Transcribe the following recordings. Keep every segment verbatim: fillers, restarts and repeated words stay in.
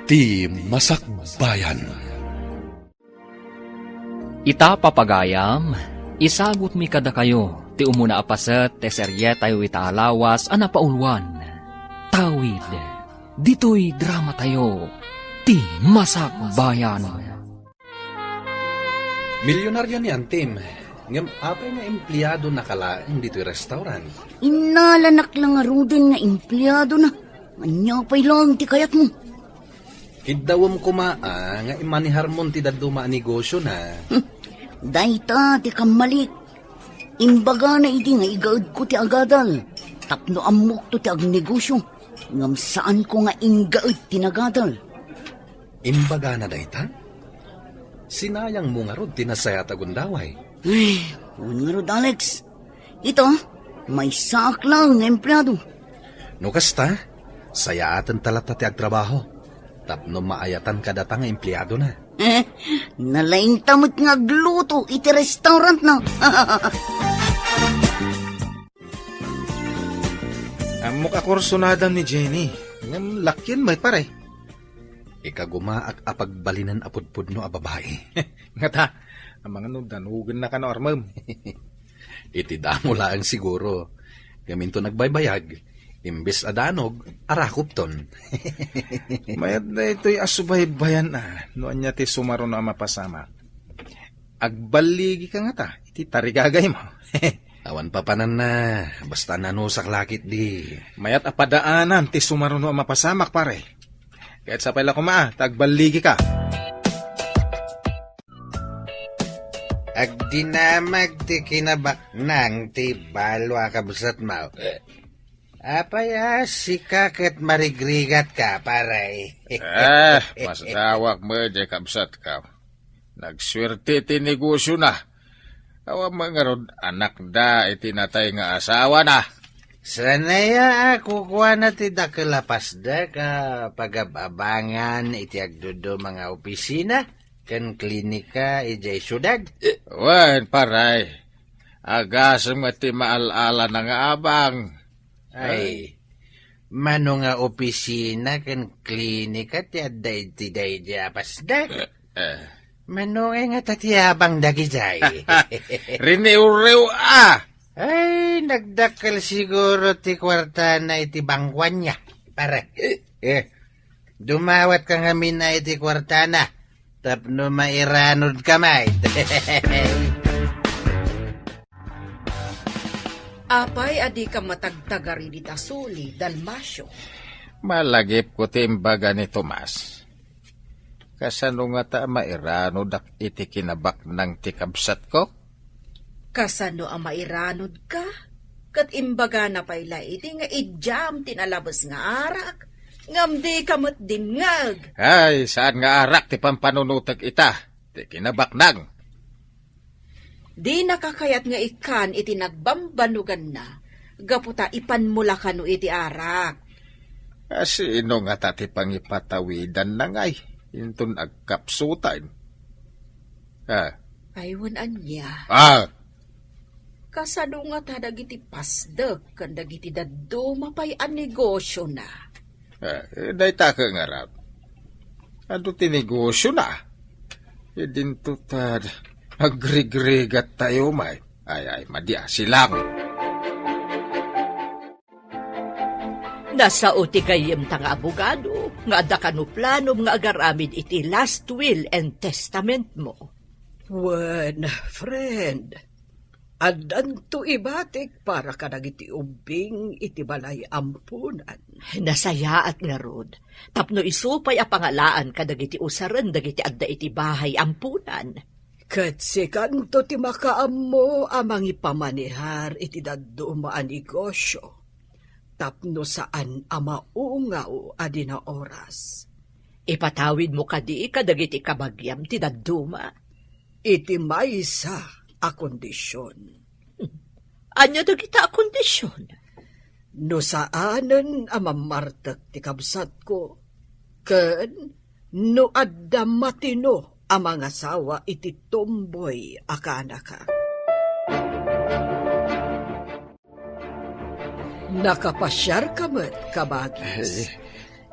Ti Masakbayan. Ita, papagayam, isagutmi kadakayo ti umuna a paset ti serietayo ita a lawas a napauluan. Tawid, ditoy dramatayo, Ti Masakbayan. Milyonaryo ni Antim, ngem apay nga empleadonaka laeng ditoy restaurant? Innalanak la ngaruden nga empleadona. Ania pay laeng ti kayatmo? Kiddawem koma a nga immaneharmon ti dadduma a negosiona. Hmm. Dayta ti kammalik. Imbagana idi nga igaedko ti agadal tapno ammokto ti agnegosio, ngem saanko nga inggaed ti nagadal. Imbagana dayta? Sinayangmo ngarud ti nasayaat a gundaway. Ay, wen ngarud, Alex. Ita, maysaak laeng nga empleado. No kasta, sayaatenta latta ti agtrabaho tapno maayatan kadata nga empleadona. Eh, nalaingta met nga agluto iti restaurantna. Ammok a kursunadam ni Jenny. Ngem lakien met, pare. Ikagumaak a pagbalinen a pudpudno a babai. Ngata, amangan no danogennaka no armem. Iti damo laeng siguro. Ngem inton agbaybayag, imbes a danog, arakupton. Mayat daytoy a subaybayan a, no ania ti sumaruno a mapasamak. Agballigika ngata iti tarigagaymo. Awan papananna, basta nanusak la ketdi. Mayat a padaanan ti sumaruno a mapasamak, pare. Ket sapay la koma, ta agballigika. Agdinamag ti kinabaknang ti balo a kabsatmo. Apay a sika ket marigrigatka, pare? Ah, masdawak met diay kabsatko. Nagsuerte ti negosiona. Awan met ngarud anakda iti natay nga asawana. Sanaya a kukuana ti dakel a pasdek a pagab-abangan iti agduduma nga opisina ken klinika idiay siudad. Wen, pare. Agasem nga ti maal-alana nga abang. Ay, mano nga opisina ken klinika ti adda iti daydi a pasdek? Eh. Mano ngay ngata ti abang dagidiay? Riniwriw a! Ay, nagdakkel siguro ti kuartana iti bangkuanna, pare. Eh, dumawatka ngamin a iti kuartana tapno mairanodka met. Apay a dika matagtagari dita suli, Dalmacio? Malagipko ti imbaga ni Tomas. Kasano ngata a mairanodak iti kinabaknang ti kabsatko? Kasano a mairanodka? Ket imbagana pay la idi nga idiam ti nalabes nga arak, ngem dika met dimngeg. Ay, saan nga arak ti pampanunotek ita, ti kinabaknang. Dinaka kayat nga ikkan iti nagbambanuganna, gapu ta ipanmo la kano iti arak. A, sino ngata ti pangipatawidanna ngay inton agkapsutan? Ah. Ay, wen ania? Ah! Kasano ngata dagiti pasdek ken dagiti dadduma pay a negosiona? Eh, dayta ket ngarud. Adu ti negosiona. Idinto ta agrigrigat tayo, may. Ay, ay, madi a silang. Nasao ti gayyemta nga abogado nga adda kano planom nga agaramid iti last will and testament mo. Wen, friend, addanto ibatik para kadagiti ubbing iti balay ampunan. Nasayaat ngarud, tapno isu pay a pangalaan kadagiti usaren dagiti adda iti bahay ampunan. Ket sikanto ti makaammo a mangipamanehar iti dadduma a negosio, tapno saan a maungaw a di naoras. Ipatawidmo kadi kadagiti kabagiam ti dadduma? Iti maysa a kondision. Ania dagita a kondision? No saanen a mammartek ti kabsatko, ken no adda matino a mangasawa iti tomboy a kaanaka. Nakapasiarka met, kabagis.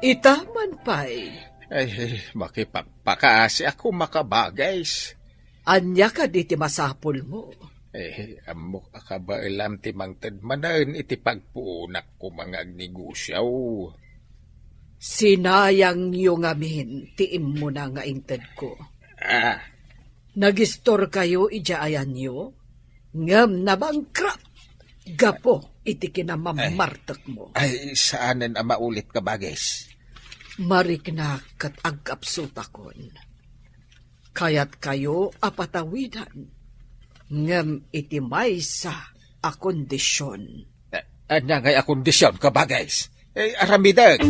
Ay. Ita man pay, Ay, makipakpakaasi ako, makabagis. Ania kadi ti masapulmo? Eh, ammok a kabaelam ti mangted manen iti pagpuonak koma nga agnegosio. Sinayangyo ngamin ti immuna nga intedko. Ah. Nagistorkayo idiay ayanyo, ngem nabangkrut gapu iti kinamammartekmo. Ay, saanen a maulit, kabagis. Mariknak ket agkapsutakon. Kayatkayo a patawidan, ngem iti maysa a kondision. Eh, ania ngay a kondision, kabagis? Eh, aramidek.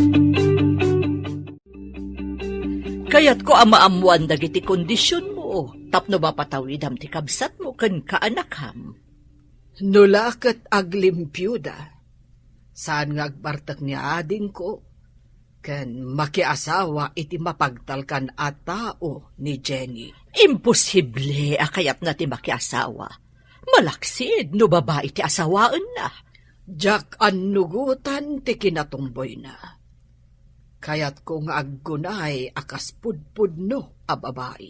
Kayatko a maammoan dagiti kondisionmo tapno mapatawidam ti kabsatmo ken kaanakam. No la ket aglimpioda, saan nga agbartek ni adingko ken makiasawa iti mapagtalkan a tao ni Jenny. Imposible a kayatna ti makiasawa. Malaksid no babai ti asawaenna. Diak annugotan ti kinatumboyna. Kayatko nga aggunay a kas pudpudno a babai.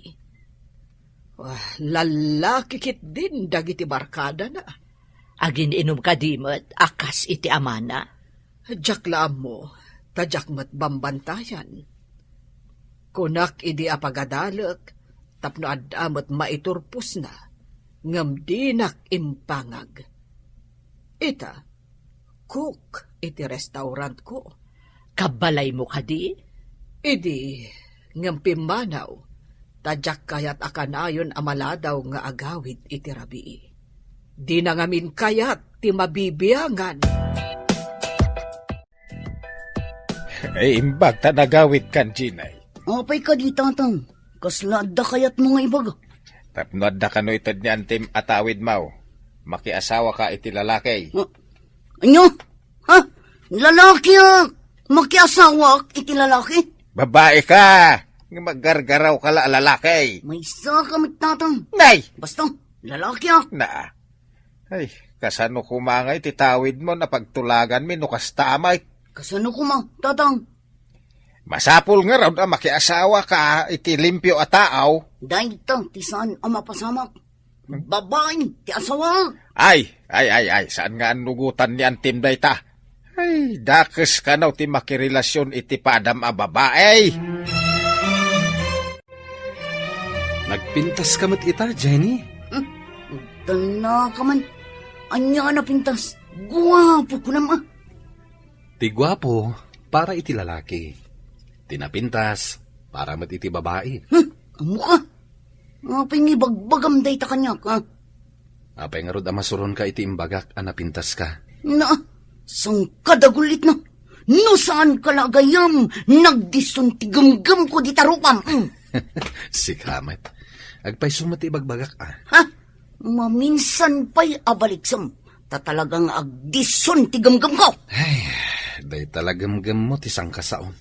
Ah, lallaki ketdin dagiti barkadana. Agin-inum kadi met a kas iti amana? Diak la ammo, ta diak met bambantayan. Kunak idi a pagadalek tapno adda met maiturposna, ngem dinak impangag. Ita, cook iti restaurantko. Kabbalaymo kadi? Idi, ngem pimmanaw, ta diak kayat a kanayon a maladaw nga agawid iti rabii. Dina ngamin kayat ti mabibiangan. Ay, imbag ta nagawidkan, Jenny. Apay kadi, Tatang? Kasla adda kayatmo nga ibaga? Tapno adda kano ited ni antim a tawidmo, makiasawaka iti lalaki. Ah, ania? Ha? Lalaki a makiasawaak iti lalaki? Babai ka! Nga maggargaraw ka la a lalaki. Maysa ka met, Tatang. Nay! Basta, lalaki a. Naa. Ay, kasano koma nga iti tawidmo a pagtulaganmi no kasta met? Kasano koma, Tatang? Masapul ngarud a makiasawaka iti limpio a tao. Dayta ti saan a mapasamak. Babai ti asawa. Ay, ay, ay, ay, saan nga annugotan ni antim dayta? Ay, dakes kano ti makirelasion iti padam a babai. Nagpintas ka met ita, Jenny? Hmm? Dana ka man. Ania a napintas? Guapo ko naman. Ti guapo para iti lalaki. Ti napintas para met iti babai. Hmm? Ammo ka? Apay nga ibagbagam dayta kaniak, ha? Apay ngarud a masuronka iti imbagak a napintaska? Na, saan ka dagulitna? No saan ka la agayam, nagdison ti gemgemko dita rupam. Mm. Sika met. Agpayso met ti ibagbagak, a. Ha? Maminsan pay a baliksem, ta talaga nga agdison ti gemgemko. Ay, dayta la gemgemmo ti sangkasaom.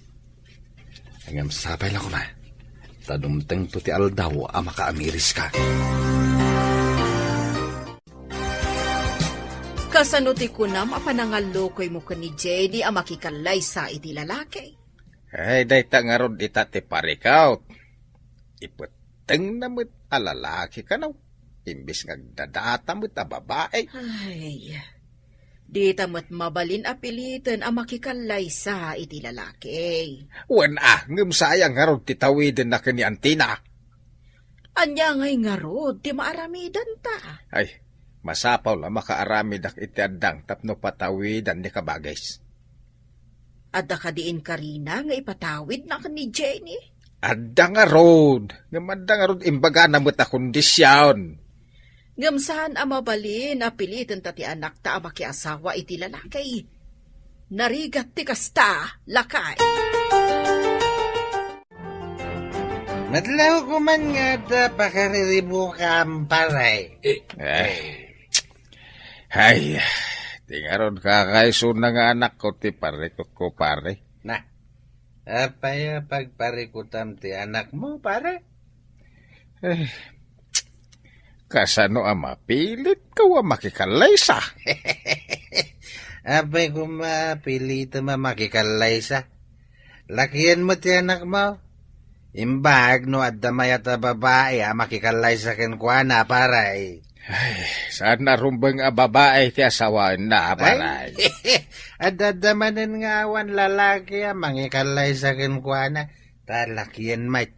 Ngem sapay la koma, ta dumtengto ti aldaw a makaamiriska. Kasano ti kunam a panangallukoymo ken ni Jenny a makikallaysa iti lalaki? Ay, dayta ngarud ita ti parikawt. Ipettengna met a lalaki kano, imbes nga agdadata met a babai. Ay, dita met mabalin a piliten a makikallaysa iti lalaki. Wen a, ngem sayang ngarud ti tawidenna ken ni antina. Ania ngay ngarud ti maaramidanta? Ay, masapul a makaaramidak iti addang tapno patawidan ni kabagis. Adda kadi inkarina nga ipatawidna ken ni Jenny? Adda ngarud, ngem adda ngarud imbagana met a kondision. Ngem saan a mabalin a pilitenta ti anakta a makiasawa iti lalaki. Narigat ti kasta, lakay. Nadlaw ko man nga adda pakariribukam, pare. Eh. Ay, ti ngarud kakaisuna nga anakko ti parikutko, pare. Na, apay a pagparikutam ti anakmo, pare? Eh, kasano a mapilitko a makikallaysa? Apay koma pilitem a makikallaysa? Lakienmo ti anakmo, Imbag no adda mayat a babai a makikallaysa kenkuana, paray. Ay, saan a rumbeng a babai ti asawaenna, paray. Adda, adda manen nga awan lalaki a mangikallaysa kenkuana, ta lakien met.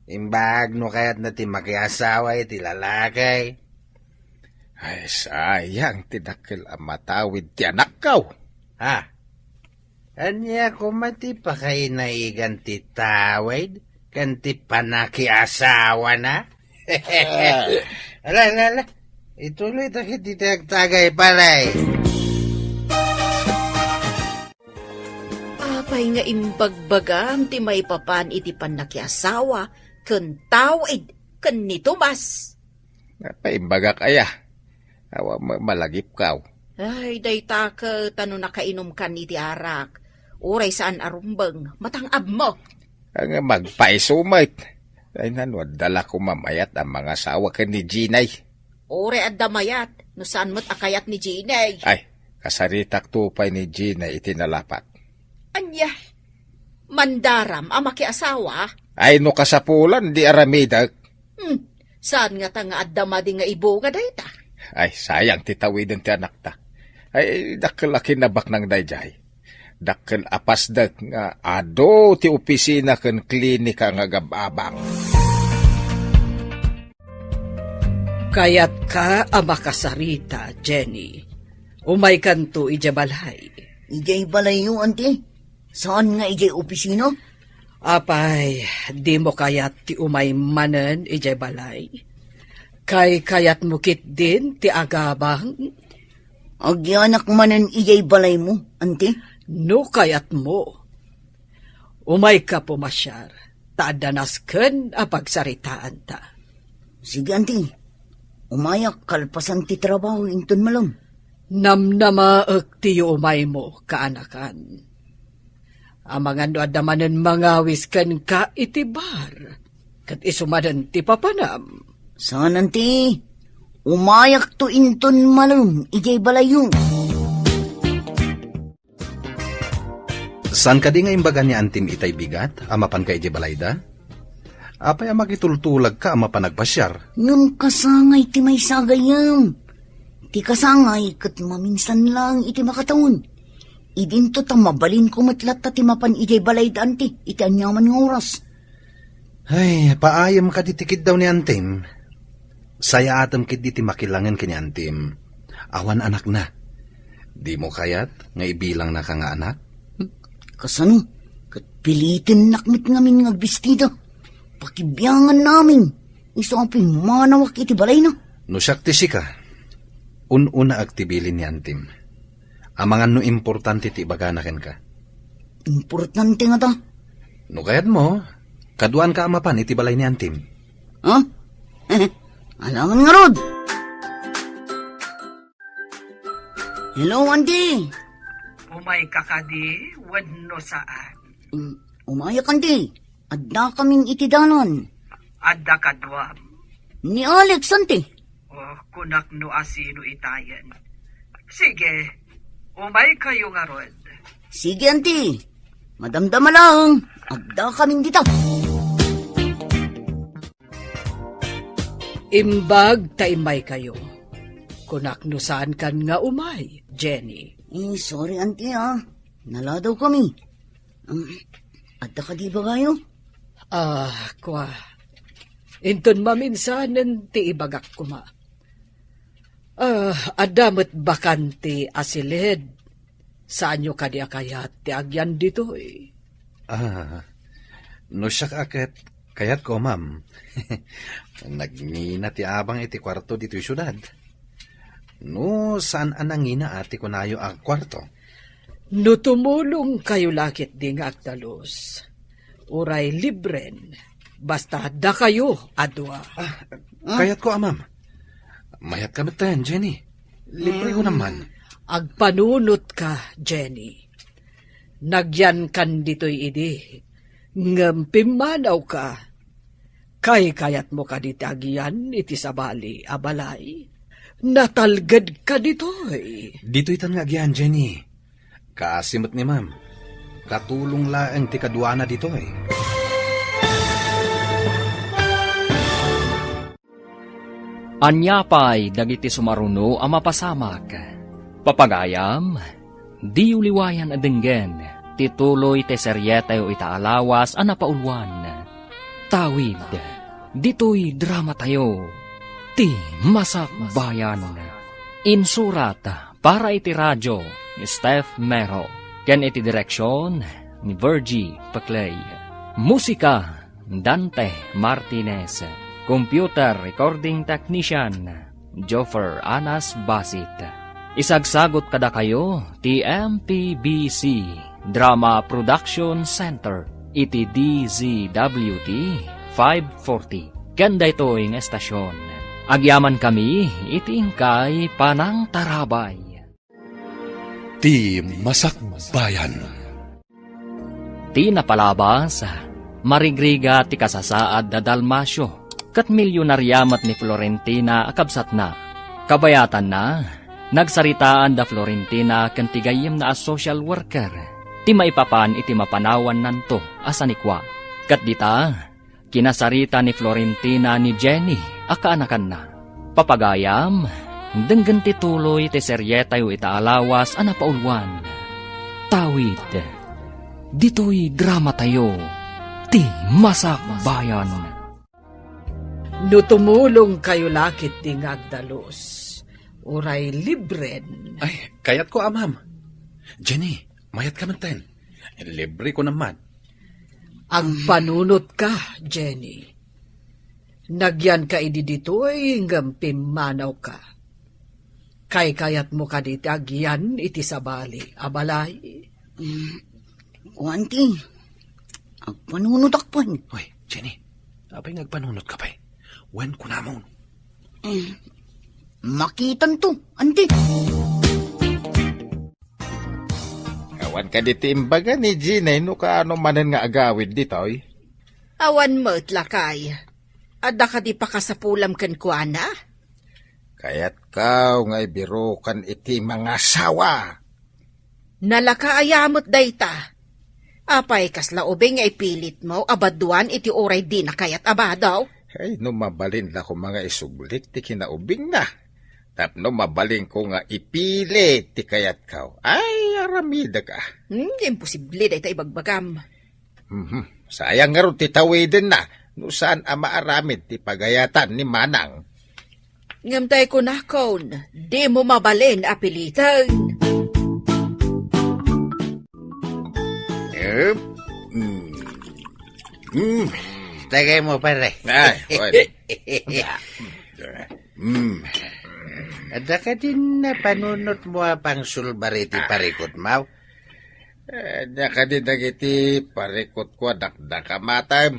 Imbag no kayatna ti makiasawa iti lalaki. Ay, sayang ti dakkel a matawid ti anakko. Ha? Ania koma ti pakainaigan ti tawid ken ti panakiasawana? Ala, ala, ala. Ituloy ta ket iti agtagay, paray. Apay nga imbagbagam ti maipapan iti pannakiasawa ken tawid ken ni Tomas? Napaimbagak aya. Awan ma-, malagipkaw. Ay, dayta ket no nakainumkan iti arak, uray saan a rumbeng, matang-abmo. Nga magpaiso met. Ay, nano, adda la koma mayat a mangasawa ken ni Jinay. Uray adda mayat, no saan met a kayat ni Jinay. Ay, kasaritakto pay ni Jinay iti nalapat. Ania? Mandaram a makiasawa? Ay, no kasapulan, di aramidek. Hmm, saan ngata nga adda madi nga ibunga dayta? Ay, sayang ti tawiden ti anakta. Ay, dakkel a kinabaknang daydiay. Dakkel a pasdek nga adu ti opisina ken klinika nga agab-abang. Kayatka a makasarita, Jenny. Umaykanto idiay balay. Idiay balayyo, anti? Saan nga idiay opisina? Apay, dimo kayat ti umay manen idiay balay? Kaykayatmo ketdin ti agabang? Agyanak manen idiay balaymo, anti? No kayatmo, umayka pumasiar, ta adda nasken a pagsaritaanta. Sige, anti. Umayak kalpasan ti trabaho inton malem. Namnamaek ti yuumaymo, kaanakan. Amangan no adda manen mangawis kenka iti bar, ket isu manen ti papanam. Saan, anti. Umayakto inton malem idiay balayyo. Saan kadi nga imbaga ni Antim itay bigat a mapanka idiay balayda? Apay a makitultulagka a mapan agpasiar? Ngem kasangay ti maysa a gayyem. Ti kasangay ket maminsan laeng iti makatawen. Idinto ta mabalinko met latta ti mapan idiay balayda, anti, iti aniaman nga oras. Ay, paayem kadi ti kiddaw ni Antim. Sayaatem ketdi ti makilangen ken ni Antim. Awan anakna. Dimo kayat nga ibilangnaka nga anak? Kasano? Ket pilitennak met ngamin nga agbistida. Pakibianganna amin. Isu a pimmanawak iti balayna. No siak ti sika, un-unaek ti bilin ni Antim. Amangan no importante ti ibagana kenka. Importante ngata? No kayatmo, kaduaanka a mapan iti balay ni Antim. Ha? Alangan ngarud! Hello, Anti! Umayka kadi wenno saan? Mm, umayak, Anti. Addakamin iti dalan. Adda kaduam? Ni Alex, Anti. Oh, kunak no asino itayen. Sige, umaykayo ngarud. Sige, Anti. Madamdama laeng, addakamin dita. Imbag ta immaykayo. Kunak no saankan nga umay, Jenny. Eh, sorry, Anti, ah. Naladawkami. Um, adda kadi ibagayo? Ah, kua. Inton maminsanen ti ibagak koma. Ah, adda met bakante a siled. Saanyo kadi a kayat ti agyan ditoy? Ah, no siak a ket kayatko, ma'am. Nagngina ti abang iti kuarto ditoy siudad. No saan a nangina a ti kunayo a kuarto? No tumulongkayo la ketdi nga agdalus, uray libren, basta dakayo a dua. Ah, kayatko a, ma'am. Mayatka metten, Jenny. Libre ko naman. Agpanunotka, Jenny. Nagyankan ditoy idi, ngem pimmanawka. Kaykayatmo kadi ti agyan iti sabali a balay? Natalgedka ditoy. Ditoy tan nga agyan, Jenny. Kaasi met ni ma'am. Katulong laeng ti kaduana ditoy. Ania pay dagiti sumaruno a mapasamak? Papagayam, diyo liwayan a denggen ti tuloy ti serietayo ita a lawas a napauluan. Tawid, ditoy dramatayo, ti Masakbayan. Insurat para iti radio ni Steph Mero, ken iti direksyon ni Virgie Peclay. Musika, Dante Martinez. Computer recording technician, Joffer Anas Basit. Isagsagot kadakayo ti M P B C Drama Production Center iti D Z W T five forty. Ken daytoy nga estasyon, agyamankami iti inkay panangtarabay. Ti Masakbayan. Ti napalabas, marigrigat ti kasasaad da Dalmacio, ket milyonaria met ni Florentina a kabsatna. Kabayatanna, nagsaritaan da Florentina ken ti gayyemna a social worker ti maipapan iti mapanawannanto a sanikua. Ket dita, kinasarita ni Florentina ni Jenny a kaanakanna. Papagayam, denggen ti tuloy ti serietayo ita a lawas a napauluan. Tawid, ditoy dramatayo, ti Masakbayan. No tumulongkayo la ketdi nga agdalus, uray libren. Ay, kayatko, a, ma'am. Jenny, mayat ka man ten. Libre ko naman. Agpanunot ka, Jenny. Nagyan ka idi ditoy ngem pimmanaw ka. Kaykayatmo kadi ti agyan iti sabali a balay? Mm, o, anti, agpanunotak pay. Hoy, Jenny, apay nga agpanunot ka pay? Wen kunamon. Mm, makitanto, anti. Awan kadi ti imbaga ni Jenny no kaano manen nga agawid ditoy? Awan met, lakay. Adda kadi pakasapulam kenkuana? Kayatko nga ibirukan iti mangasawa. Nalaka aya met dayta. Apay, kasla ubing nga ipilitmo a baduan iti uray dina kayat a badaw? Ay, no mabalin la koma nga isublik ti kinaubingna. Tapno mabalinko nga ipilit ti kayatko. Ay, aramidek, a. Hmm, imposible dayta ibagbagam. Mhm. Sayang ngarud ti tawidenna no saan a maaramid ti pagayatan ni Manang. Ngem tay kunakon, dimo mabalin a piliten. Em, mm. Mm. Tagay mo, pare. Ay, wen. Mm. Adda kadin napanunotmo a pangsulbari ti parikutmo? Eh, adda kadi dagiti parikutko a dakdakamatem.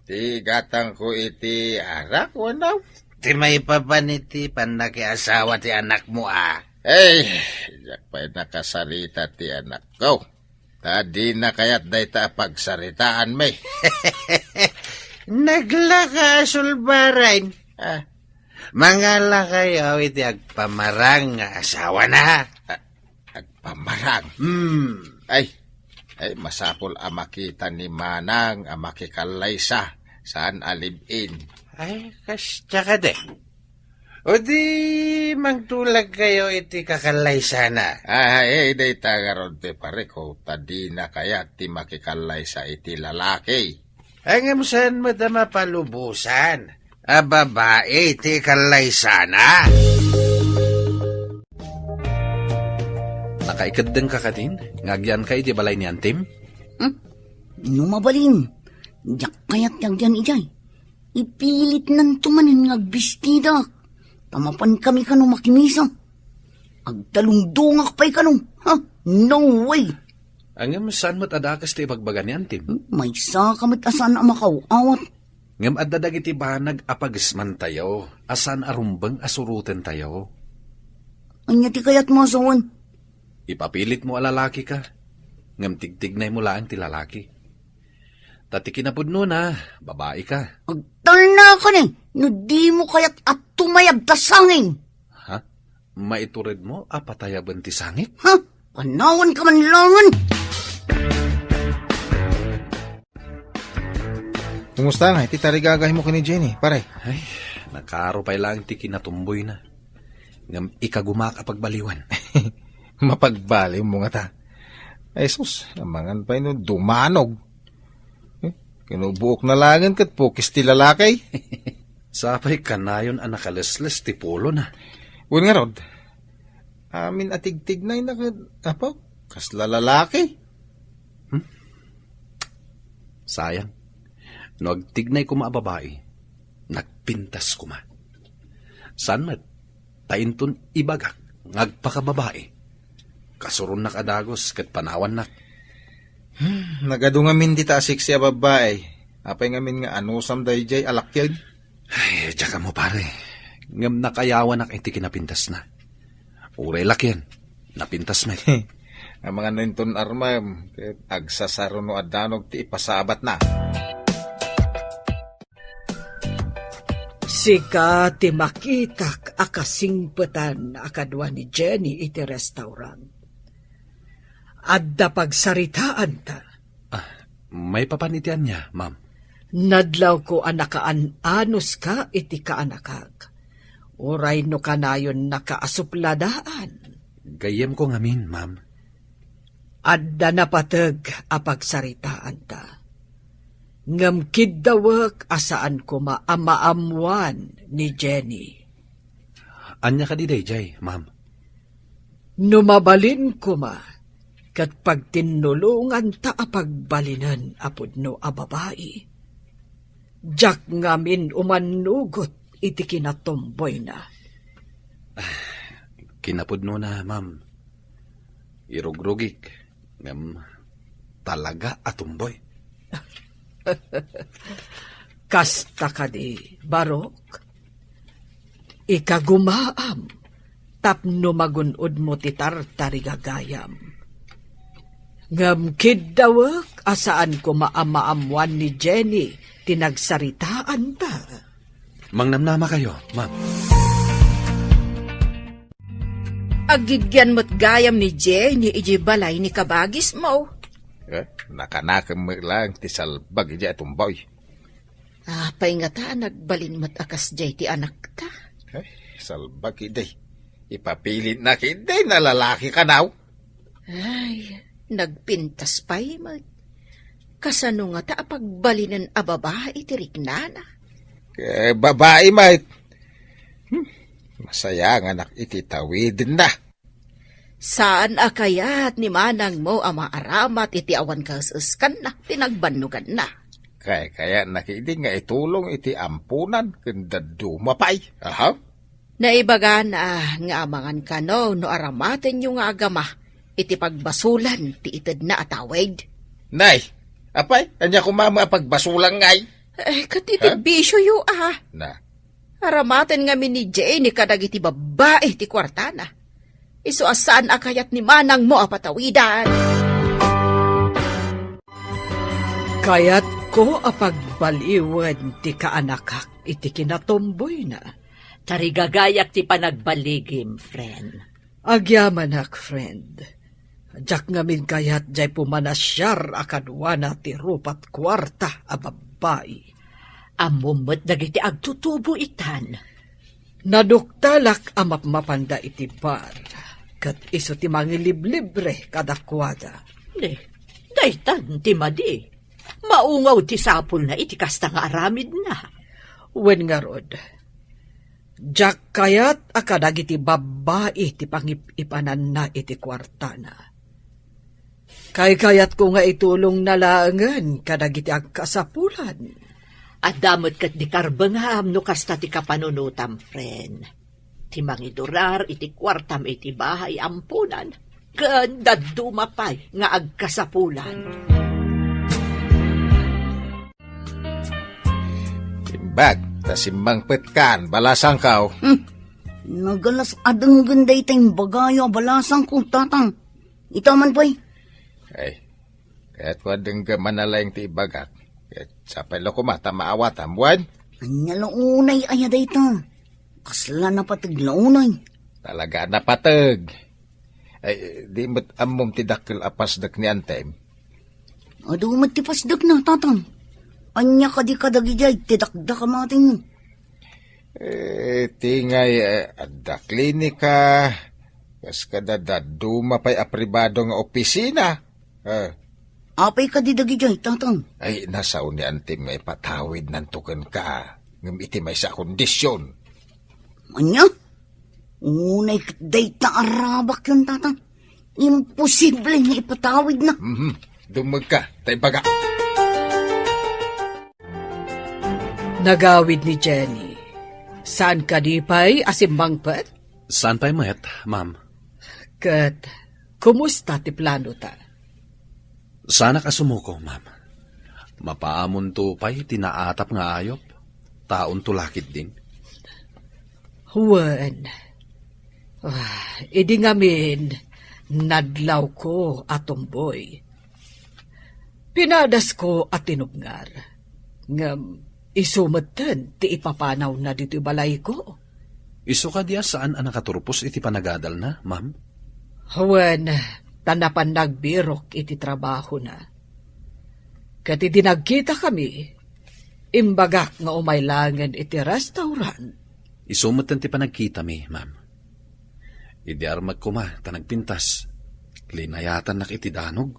Ti gatangko iti arak, wenno? Ti maipapan iti pannakiasawa ti anakmo, a. Ay, diak pay nakasarita ti anakko. Ta dina kayat dayta a pagsaritaanmi. Naglaka a sulbaren. Ah. Mangalakayo iti agpamarang nga asawana. Ah, agpamarang? Hmm. Ay, ay, masapul a makita ni Manang a makikallaysa, saan a live-in. Ay, kasta kadi. O di, mangtulagkayo iti kakallaysaana. Ay, ay, dayta ngarud ti parikut, ta dina kayat ti makikallaysa iti lalaki. Ay, ngem saan met a mapalubosan a babai ti ikallaysaana? Nakaikeddengka kadin nga agyanka iti balay ni Antim? Hmm? No mabalin, diak kayat ti agyan idiay. Ipilitnanto manen nga agbistidak. Ta mapankami kano makimisa. Agtalungdongak pay kano. Ha? No way! Ngem saan met a dakes ti ibagbaga ni Antim? Hmm? Maysaka met a saan a makaw-awat. Ngem adda dagiti banag a pagesmantayo a saan a rumbeng a surotentayo. Ania ti kayatmo a sawen? Ipapilitmo a lalakika, ngem tigtignaymo laeng ti lalaki. Ta ti kinapudnona, babaika. Agtalnakani, no dimo kayat a tumayab ta sangin. Ha? Maituredmo a patayaben ti sangik? Ha? Panawanka man laengen! Kumusta nga iti tarigagaymo ken ni Jenny, pare? Ay, Nakaro pay laeng ti kinatumboyna. Ngem ikagumaak a pagbaliwen. Mapagbaliwmo ngata. Ay sus, amangan pay no dumanog. Eh, kinubuok na laengen ket pukis ti lalaki. Sapay kanayon a nakalesles ti pulona. Wen ngarud, amin a tigtignayna ket, apo, kasla lalaki. Hmm? Sayang. No agtignay koma a babai, nagpintas koma. Saan met, ta inton ibagak nga agpakababai, kasuronnak a dagus ket panawannak. Hmm, nagadu ngamin dita a sexy a babai. Apay ngamin nga anusam daydiay a lakian? Ay, diak ammo, pare. Ngem nakayawanak iti kinapintasna. Uray lakian, napintas met. Amangan no inton armam, ket agsasaro no addanog ti ipasabatna. Sika ti makitak a kasingpetan a kadua ni Jenny iti restaurant. Adda pagsaritaanta. Ah, maipapan iti ania, ma'am? Nadlawko a nakaan-anuska iti kaanakak. Uray no kanayonnaka a supladaan. Gayyemko ngamin, ma'am. Adda napateg a pagsaritaanta. Ngem kiddawek a saan koma a maammoan ni Jenny. Ania kadi daydiay, ma'am? No mabalin koma, ket pagtinnulonganta a pagbalinen a pudno a babai. Diak ngamin umannugot iti kinatumboyna. Kinapudnona, ma'am. Irugrugik, ngem talaga a tumboy. Kasta kadi, Barok? Ikagumaam tapno magun-odmo ti tartarigagayam. Ngem kiddawek a saan koma a maammoan ni Jenny ti nagsaritaanta. Mangnamnamakayo, ma'am. Aggigyan met gayam ni Jenny idiay balay ni kabagismo. Eh, nakanakem met laeng ti salbag idiay a tumboy. Apay ngata a nagbalin met a kasdiay ti anakta? Ay, salbag idi. Ipapilitna ketdi, nalalaki kanaw. Ay, nagpintas pay met. Kasano ngata a pagbalinen a babai ti riknana? Eh, babai met. Hmm, masayanganak iti tawidenna. Saan a kayat ni manangmo a maaramat iti awan kaes-eskanna ti nagbannoganna? Kay-, kayatna ketdi nga itulong iti amponan ken dadduma pay. Aha. Naibagana nga amangan kano no aramatenyo nga agama iti pagbasolan ti itedna a tawid. Nay, apay, ania koma met a pagbasolan ngay? Eh, ket iti Ha? bisioyo, ah. Na. Aramaten ngamin ni Jenny kadagiti babbai ti kuartana. Isu a saan a kayat ni manangmo a patawidan. Kayatko a pagbaliwen ti kaanakak iti kinatumboyna. Tarigagayak ti panagbaligim, friend. Agyamanak, friend. Diak ngamin kayat diay pumanasiar a kaduana ti rupat kuarta a babbai. Ammom met dagiti agtutubo itan. Naduktalak a mapmapanda iti bar, ket isu ti mangiliblibre kadakuada. Ne, daytan ti madi. Maungaw ti sapulna iti kasta nga aramidna. Wen ngarud, diak kayat a kadagiti babbai ti pangip-ipananna iti kuartana. Kaykayatko nga itulongna laengen kadagiti agkasapulan. Adda met ket di karbengam no kasta ti kapanunotam, friend. Ti mangidurar iti kuartam iti bahay amponan, ken dadduma pay nga agkasapulan. Imbag, ta simmangpetkan, balasangko. Hmm. Nagalas a denggen dayta imbagayo a balasangko, tatang. Ita man pay. Ay, kayatko a denggem a nalaing ti ibagak. Ket sapay la koma ta maawatam, wen? Ania la unay aya dayta? Kasla napateg la unay? Talaga a napateg. Ay, di met ammom ti dakkel a pasdek ni antem? Adu met ti pasdekna, tatang. Ania kadi kadagidiay ti dakdak a matenyo? Eh, ti ngay, eh, adda klinika, kas kada dadduma pay a pribado nga opisina. Eh. Apay kadi dagidiay, Tatang? Ay, nasao ni Antim nga ipatawidnanto kenka, ngem iti maysa a kondisyon. Ania? Unay ket dayta a rabakyon, Tatang. Imposible nga ipatawidna. Mhm. Dummegka, ta ibaga. Nagawid ni Jenny. Saan kadi pay a simmangpet? Saan pay met, ma'am? Ket, kumusta ti planota? Saanak a sumuko, ma'am. Mapaamonto pay ti naatap nga ayup. Taonto la ketdin. Wen. Ah, idi ngamin, nadlawko a tumboy. Pinadasko a tinubngar. Ngem isu metten ti ipapanawna ditoy balayko. Isu kadi a saan a nakaturpos iti panagadalna, ma'am? Wen, ta napan nagbirok iti trabahona. Ket idi nagkitakami, imbagak nga umay laengen iti restaurant. Isu metten ti panagkitami, ma'am. Idi armek koma ta nagpintas, linayatannak iti danog.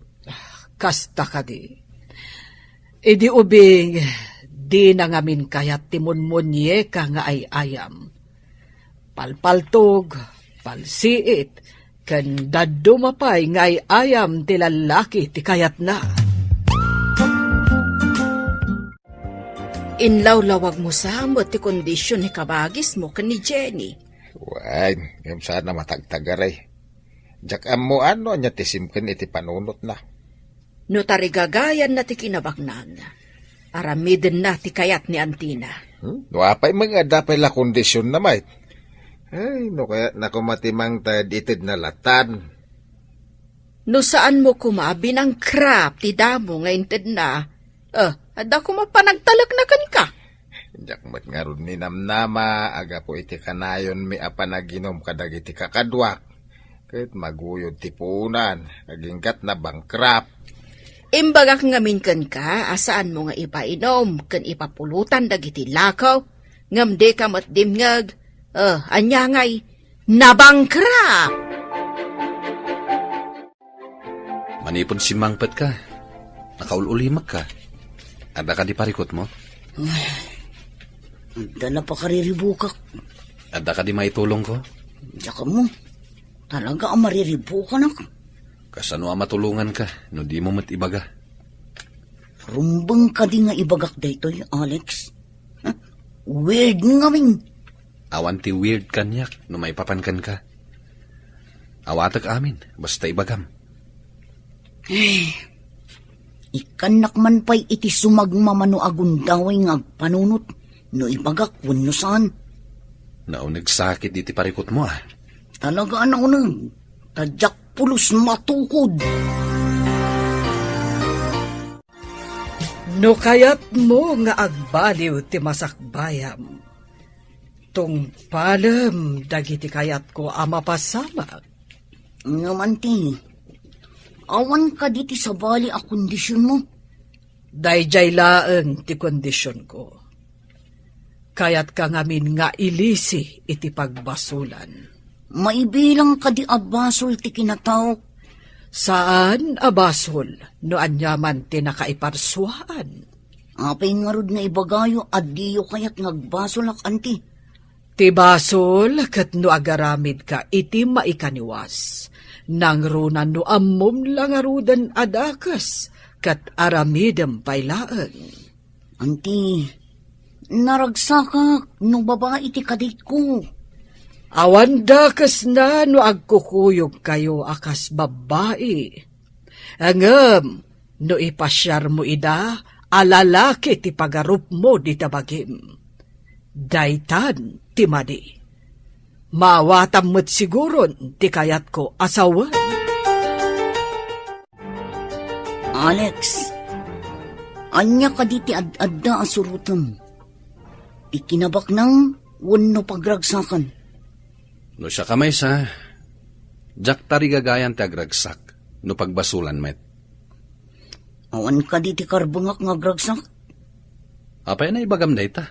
Kasta kadi. Idi ubing, dina ngamin kayat ti munmunyeka nga ay-ayam. Palpaltog, palsiit, ken dadduma pay nga ay-ayam ti lallaki ti kayatna. Inlawlawagmo sa met ti kondision ni kabagismo ken ni Jenny. Wen, ngem saan a matagtagaray. Diak ammoan no ania ti simken iti panunotna. No tarigagayanna ti kinabaknang, aramidenna ti kayat ni antina. Hmm? No apay met nga adda pay la kondisionna met. Ay, no kayatna koma ti mangted ited nalatan. No saanmo koma a binangkrap ti damo nga intedna, eh, adda koma panagtalekna kenka. Diak met ngarud ninamnama a gapu iti kanayonmi a panaginum kadagiti kakaduak, ket maguyod ti puonan, agingga't nabangkrap. Imbagak ngamin kenka a saanmo nga ipainum ken ipapulotan dagiti lakaw, ngem dika met dimngeg. Eh, ania ngay, nabangkrap! Manipud simmangpetka, nakaul-ulimekka. Adda kadi parikutmo? Ay, adda la pakariribukak. Adda kadi maitulongko? Diak ammo. Talaga a mariribukanak. Kasano a matulonganka no dimo met ibaga? Rumbeng kadi nga ibagak daytoy, Alex? Huh? Weird ngamin. Awan ti weird kaniak no maipapan kenka. Awatek amin, basta ibagam. Eh, ikkannak man pay iti sumagmamano a gundaway nga agpanunot no ibagak wenno saan. Naunegsakit iti parikutmo, ah. Talaga a nauneg, ta diak pulos matukod. No kayatmo nga agbaliw ti masakbayam, tungpalem dagiti kayatko a mapasamak. Ngem anti, awan kadi ti sabali a kondisionmo? Daydiay laeng ti kondisionko. Kayatka ngamin nga ilisi iti pagbasolan. Maibilang kadi a basol ti kinataok? Saan a basol no aniaman ti nakaiparsuaan. Apay ngarud nga ibagayo a diyo kayat nga agbasolak, anti? Ti basol ket no agaramidka iti maikaniwas, nangruna no ammom la ngaruden a dakes ket aramidem pay laeng. Anti, naragsakak no babai ti kaditko. Awan dakesna no agkukuyogkayo a kas babbai. Ngem no ipasiarmo ida a lalaki ti pagarupmo dita bagim, daytan ti madi. Maawatam met siguron ti kayatko a sawen. Alex, ania kadi ti ad-adda a surotem? Ti kinabaknang wenno pagragsakan? No siak a maysa, diak tarigagayan ti agragsak no pagbasolan met. Awan kadi ti karbengak nga agragsak? Apay a naibagam dayta?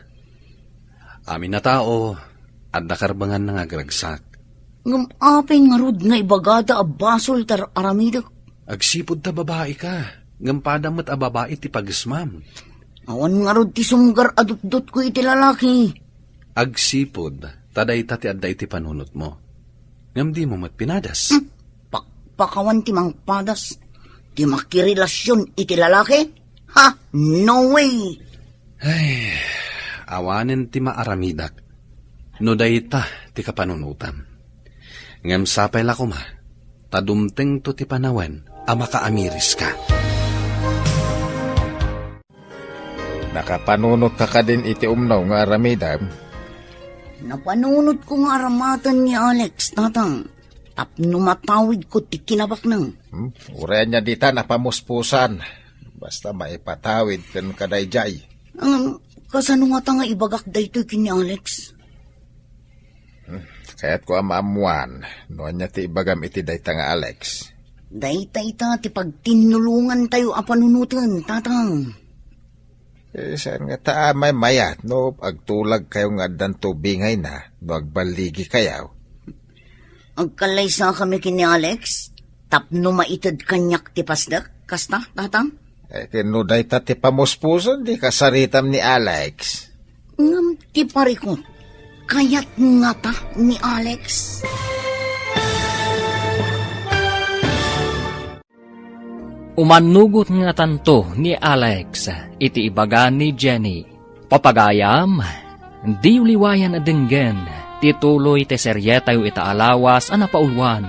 Amin a tao, adda karbenganna nga agragsak. Ngem apay ngarud nga ibagada a basol ti ar-aramidek? Agsipud ta babai ka, ngem pada met a babai ti pagesmam. Awan ngarud ti sumgar a dutdotko iti lalaki. Agsipud ta dayta ti adda iti panunotmo. Ngem dimo met pinadas. Hmm, pakpakawan ti mangpadas. Ti makirelasion iti lalaki? Ha? No way! Ay, awanen ti maaramidak no dayta ti kapanunotam. Ngem sapay la koma ta dumtengto ti panawen a makaamiriska. Nakapanunotka kadin iti umno nga aramidem? Napanunotko nga aramaten ni Alex, Tatang, tapno matawidko ti kinabaknang. Hmm? Uray ania dita napamuspusan. Basta maipatawid kenka daydiay. Ngem, kasano ngata nga ibagak daytoy ken ni Alex? Hmm, kayatko a maammuan no ania ti ibagam iti dayta nga Alex. Dayta ita ti pagtinnulongantayo a panunoten, Tatang. Eh, saan ngata a maymayat no agtulagkayo nga addanto bingayna no agballigikayo? Agkallaysakami ken ni Alex tapno maited kaniak ti pasdek, kasta, Tatang? Eh, ken no dayta ti pamuspusan, di kasaritam ni Alex. Ngem ti parikut, kayat ngata ni Alex? Umannugot ngatanto ni Alex iti ibaga ni Jenny. Papagayam, diyo liwayan a denggen ti tuloy ti serietayo ita a lawas a napauluan.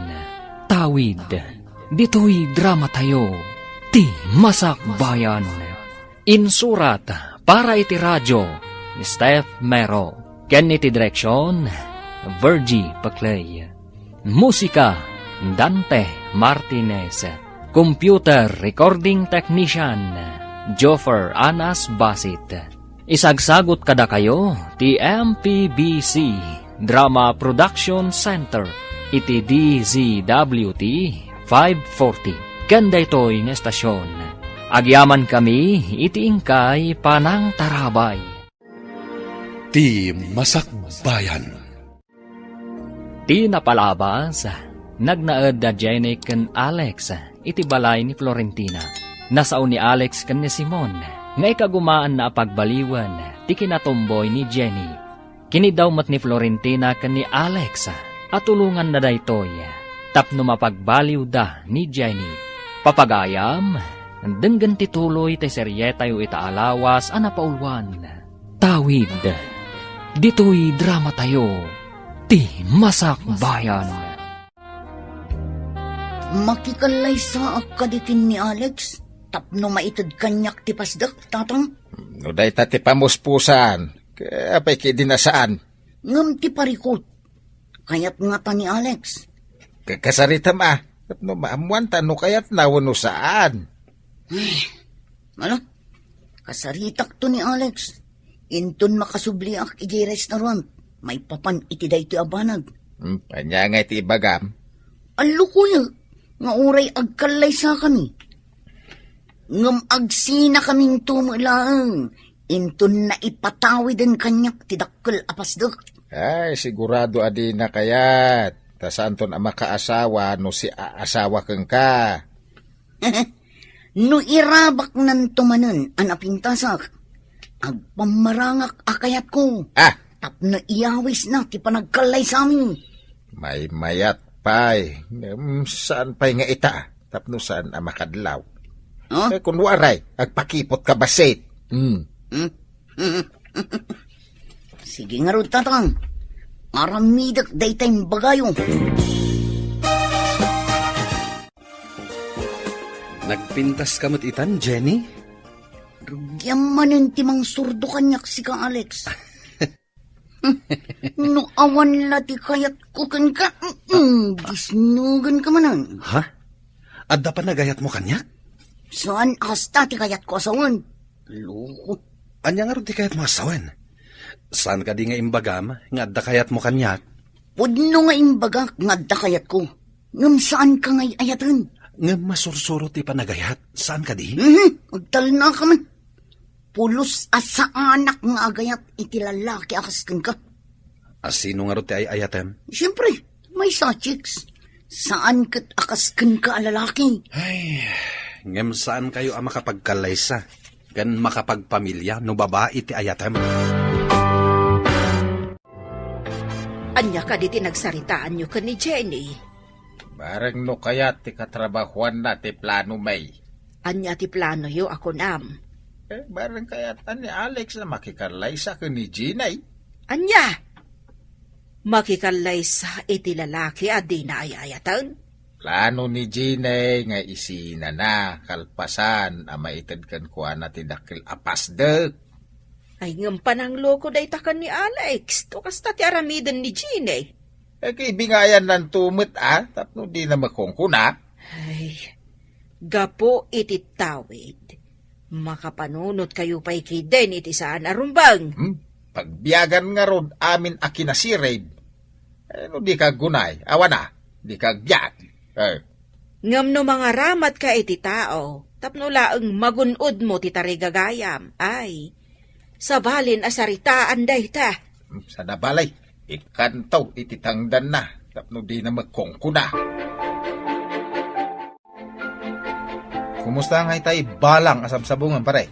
Tawid, ditoy dramatayo, Ti Masakbayan. Insurat para iti radio ni Steph Mero ken iti direksion, Virgie Paclay. Musika, Dante Martinez. Computer recording technician, Joffer Anas Basit. Isagsagot kadakayo ti M P B C Drama Production Center iti D Z W T five forty. Ken daytoy nga estasion, agyamankami iti inkay panangtarabay. Ti Masakbayan. Ti napalabas, nagnaed da Jenny ken Alex iti balay ni Florentina. Nasao ni Alex ken ni Simon nga ikagumaanna a pagbaliwen ti kinatumboy ni Jenny. Kiniddaw met ni Florentina ken ni Alex a tulonganna daytoy tapno mapagbaliwda ni Jenny. Papagayam, denggen ti tuloy ti serietayo ita a lawas a napauluan. Tawid, ditoy dramatayo, Ti Masakbayan. Makikallaysaak kadi ken ni Alex tapno maited kaniak ti pasdek, Tatang? No dayta ti pamuspusan, apay ketdi a saan? Ngem ti parikut, kayat ngata ni Alex. Ka-, kasaritam a, tapno maammuanta no kayatna wenno saan. Ay, ala, kasaritakto ni Alex. Inton makasubliak idiay restaurant, maipapan iti daytoy a banag. Hmm, ania ngay ti ibagam? Allukoyek nga uray agkallaysakami. Ngem agsinakaminto met laeng inton naipatawiden kaniak ti dakkel a pasdek. Ay, sigurado a dina kayat. Ta saanton a makaasawa no siaasawa kenka. No irabaknanto manen a napintasak, agpammarangak a kayatko. Ah! Tapno iyawisna ti panagkallaysami. Maymayat pay, ngem saan pay nga ita, tapno saan a makadlaw. Huh? Eh, kun waray, agpakiputka bassit. Hmm. Hmm? Sige ngarud, Tatang. Aramidek dayta imbagayo. Nagpintaska met itan, Jenny? Rugiam manen ti mangsurdo kaniak sika, Alex. No awan la ti kayatko kenka, mm, disnugenka manen. Ha? Adda panagayatmo kaniak? Saan a kasta ti kayatko a sawen. Loko. Ania ngarud ti kayatmo a sawen? Saan kadi nga imbagam nga adda kayatmo kaniak? Pudno nga imbagak nga adda kayatko. Ngem saanka nga ay-ayaten. Ngem masursuro ti panagayat, saan kadi? Mhm, agtalnaka man. pulos a saanak nga agayat iti lalaki a kas kenka. A sino ngarud ti ay-ayatem? Siyempre, maysa, chicks. Saan ket a kas kenka a lalaki. Ay, ngem saankayo a makapagkallaysa ken makapagpamilia no babai ti ayatem. Ania kadi ti nagsaritaanyo ken ni Jenny? Bareng no kayat ti katrabahuanna ti plano, May. Ania ti planoyo a kunam? Eh, bareng kayat ni Alex a makikallaysa ken ni Jenny. Ania? Makikallaysa iti lalaki a dina ay-ayaten? Plano ni Jenny nga isinana kalpasan a maited kenkuana ti dakkel a pasdek. Ay, ngem panangloko dayta ken ni Alex. To kasta ti aramiden ni Jenny. Eh, kibingayan nanto met, a, tapno dina makungkuna. Ay, gapu iti tawid, makapanunot kayo pay kiden iti saan a rumbeng. Hmm? Pagbiagan ngarud amin a kinasirib. Eh, no di ka aggunay, awan a, di ka agbiag. Eh. Ngem no mangaramatka iti tao, tapno laeng magun-odmo ti tarigagayam, ay, sabalin a saritaan dayta. Hmm, saan a bale, ikkanto iti tangdanna, tapno dina makungkuna. Kumusta ngay tay balang a sabsabungan, pare?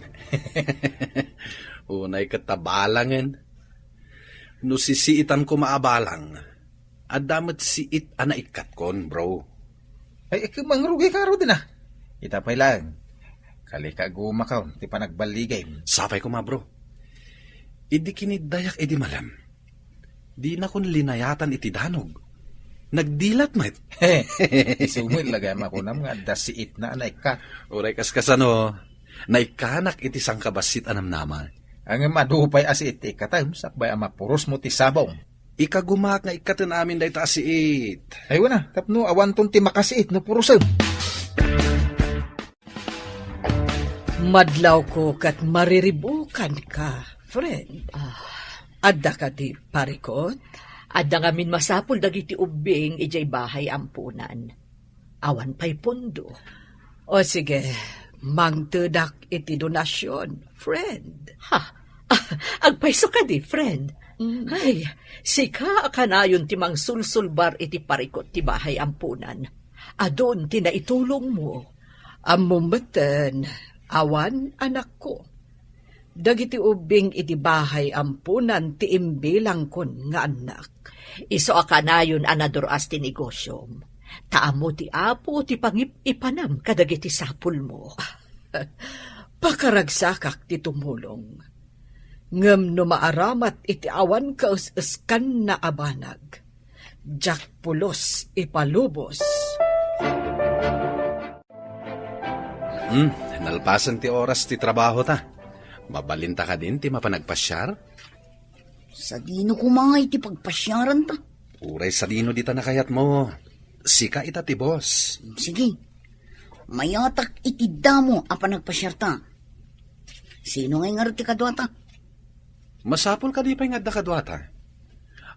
Unay ket ta balangen. No sisiitan koma a balang, adda met siit a naikkatkon, bro. Ay, ikka, mangrugika ngaruden a. Ita pay laeng. Kalika agumakon ti panagballigim. Sapay koma, bro. Idi kiniddayak idi malem, dinakon linayatan iti danog. Nagdilat met. Isu met la gayam a kunam nga adda siitna a naikkat. Uray kaskasano, naikkanak iti sangkabassit a namnama. Ngem adu pay a siit ti ikkatem, sakbay a mapurosmo ti sabong. Ikagumaak nga ikkaten amin dayta a siit. Ay, wen a, tapno awanton ti makasiit no purosem. Madlawko ket mariribukanka, friend. Ah. Adda kadi parikut? Adda ngamin masapul dagiti ubbing idiay bahay ampunan. Awan pay pondo. O sige, mangtedak iti donasyon, friend. Ha? Agpayso kadi, friend? Mm. Ay, sika a kanayon ti mangsulsulbar iti parikut ti bahay ampunan. Adun ti naitulongmo. Ammom metten, awan anakko. Dagiti ubbing iti bahay ampunan ti imbilangkon nga annak. Isu a kanayon a nadur-as ti negosiom. Ta ammo ti Apo ti pangip-ipanam kadagiti sapulmo. Pakaragsakak ti tumulong. Ngem no maaramat iti awan kaes-eskanna a banag, diak pulos ipalubos. Hmm, nalpasen ti oras ti trabaho ta. Mabalinta kadin ti mapan agpasiar? Sadino koma iti pagpasiaranta? Uray sadino dita nakayatmo. Sika ita ti boss. Sige. Mayatak iti damo a panagpasiarta. Sino ngay ngarud ti kaduata? Masapul kadi pay nga adda kaduata?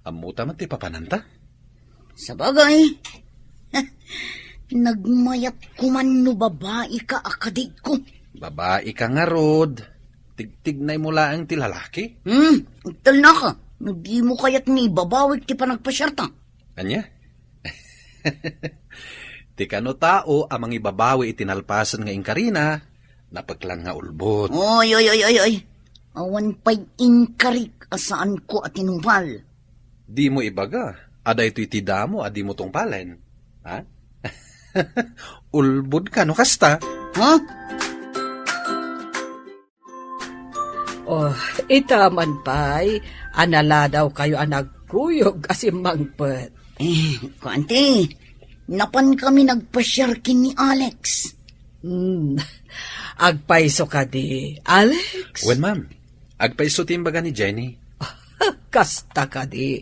Ammota met ti papananta? Sabagay, nagmayat koman no babaika a kadiko. Babaika ngarud. Tigtignaymo laeng ti lalaki? Hmm, agtalnaka. No dimo kayat nga ibabawik ti panagpasiarta. Ania? Ti kano tao a mangibabawi iti nalpasen nga inkarina, napeklan nga ulbod. Oy, oy, oy, oy, oy. Awan pay inkarik a saanko a tinungpal. Dimo ibaga a daytoy ti damo a dimo tungpalen. Ha? Ulbod ka no kasta? Ha? Oh, ita man pay, a naladawkayo a nagkuyog a simmangpet. Eh, kuanti, napan kami nagpasiar ken ni Alex. Hmm, agpayso kadi, Alex? Wen, ma'am. Agpayso ti imbaga ni Jenny. Kasta kadi.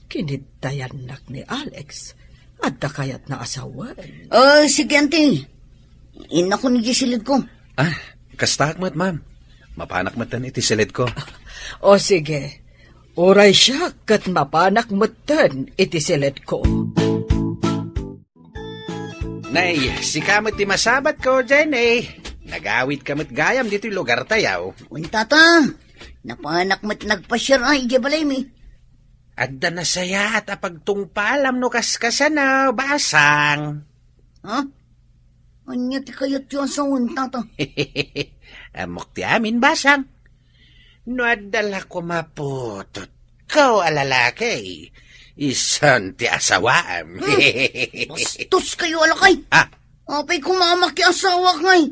Kiniddayannak ni Alex. Adda kayatna a sawen. Ah, sige, anti. Innakon iti silidko. Ah, kastaak met, ma'am. Mapanak metten iti silidko. O sige. Uray siak ket mapanak metten iti silidko. Nay, sika met ti masabatko, Jenny. Nagawidka met gayam ditoy lugartayo. Wen, tata. Napanak met nagpasiar a idiay balaymi. Adda nasayaat a pagtungpalam no kaskasano, basang. Ha? Ania ti kayatyo a sawen, tata? Ammok ti amin, basang. No adda la koma putotko a lalaki, isun ti asawaam. Hmm. Bastoskayo a lakay. Ah. Apay koma a makiasawak ngay?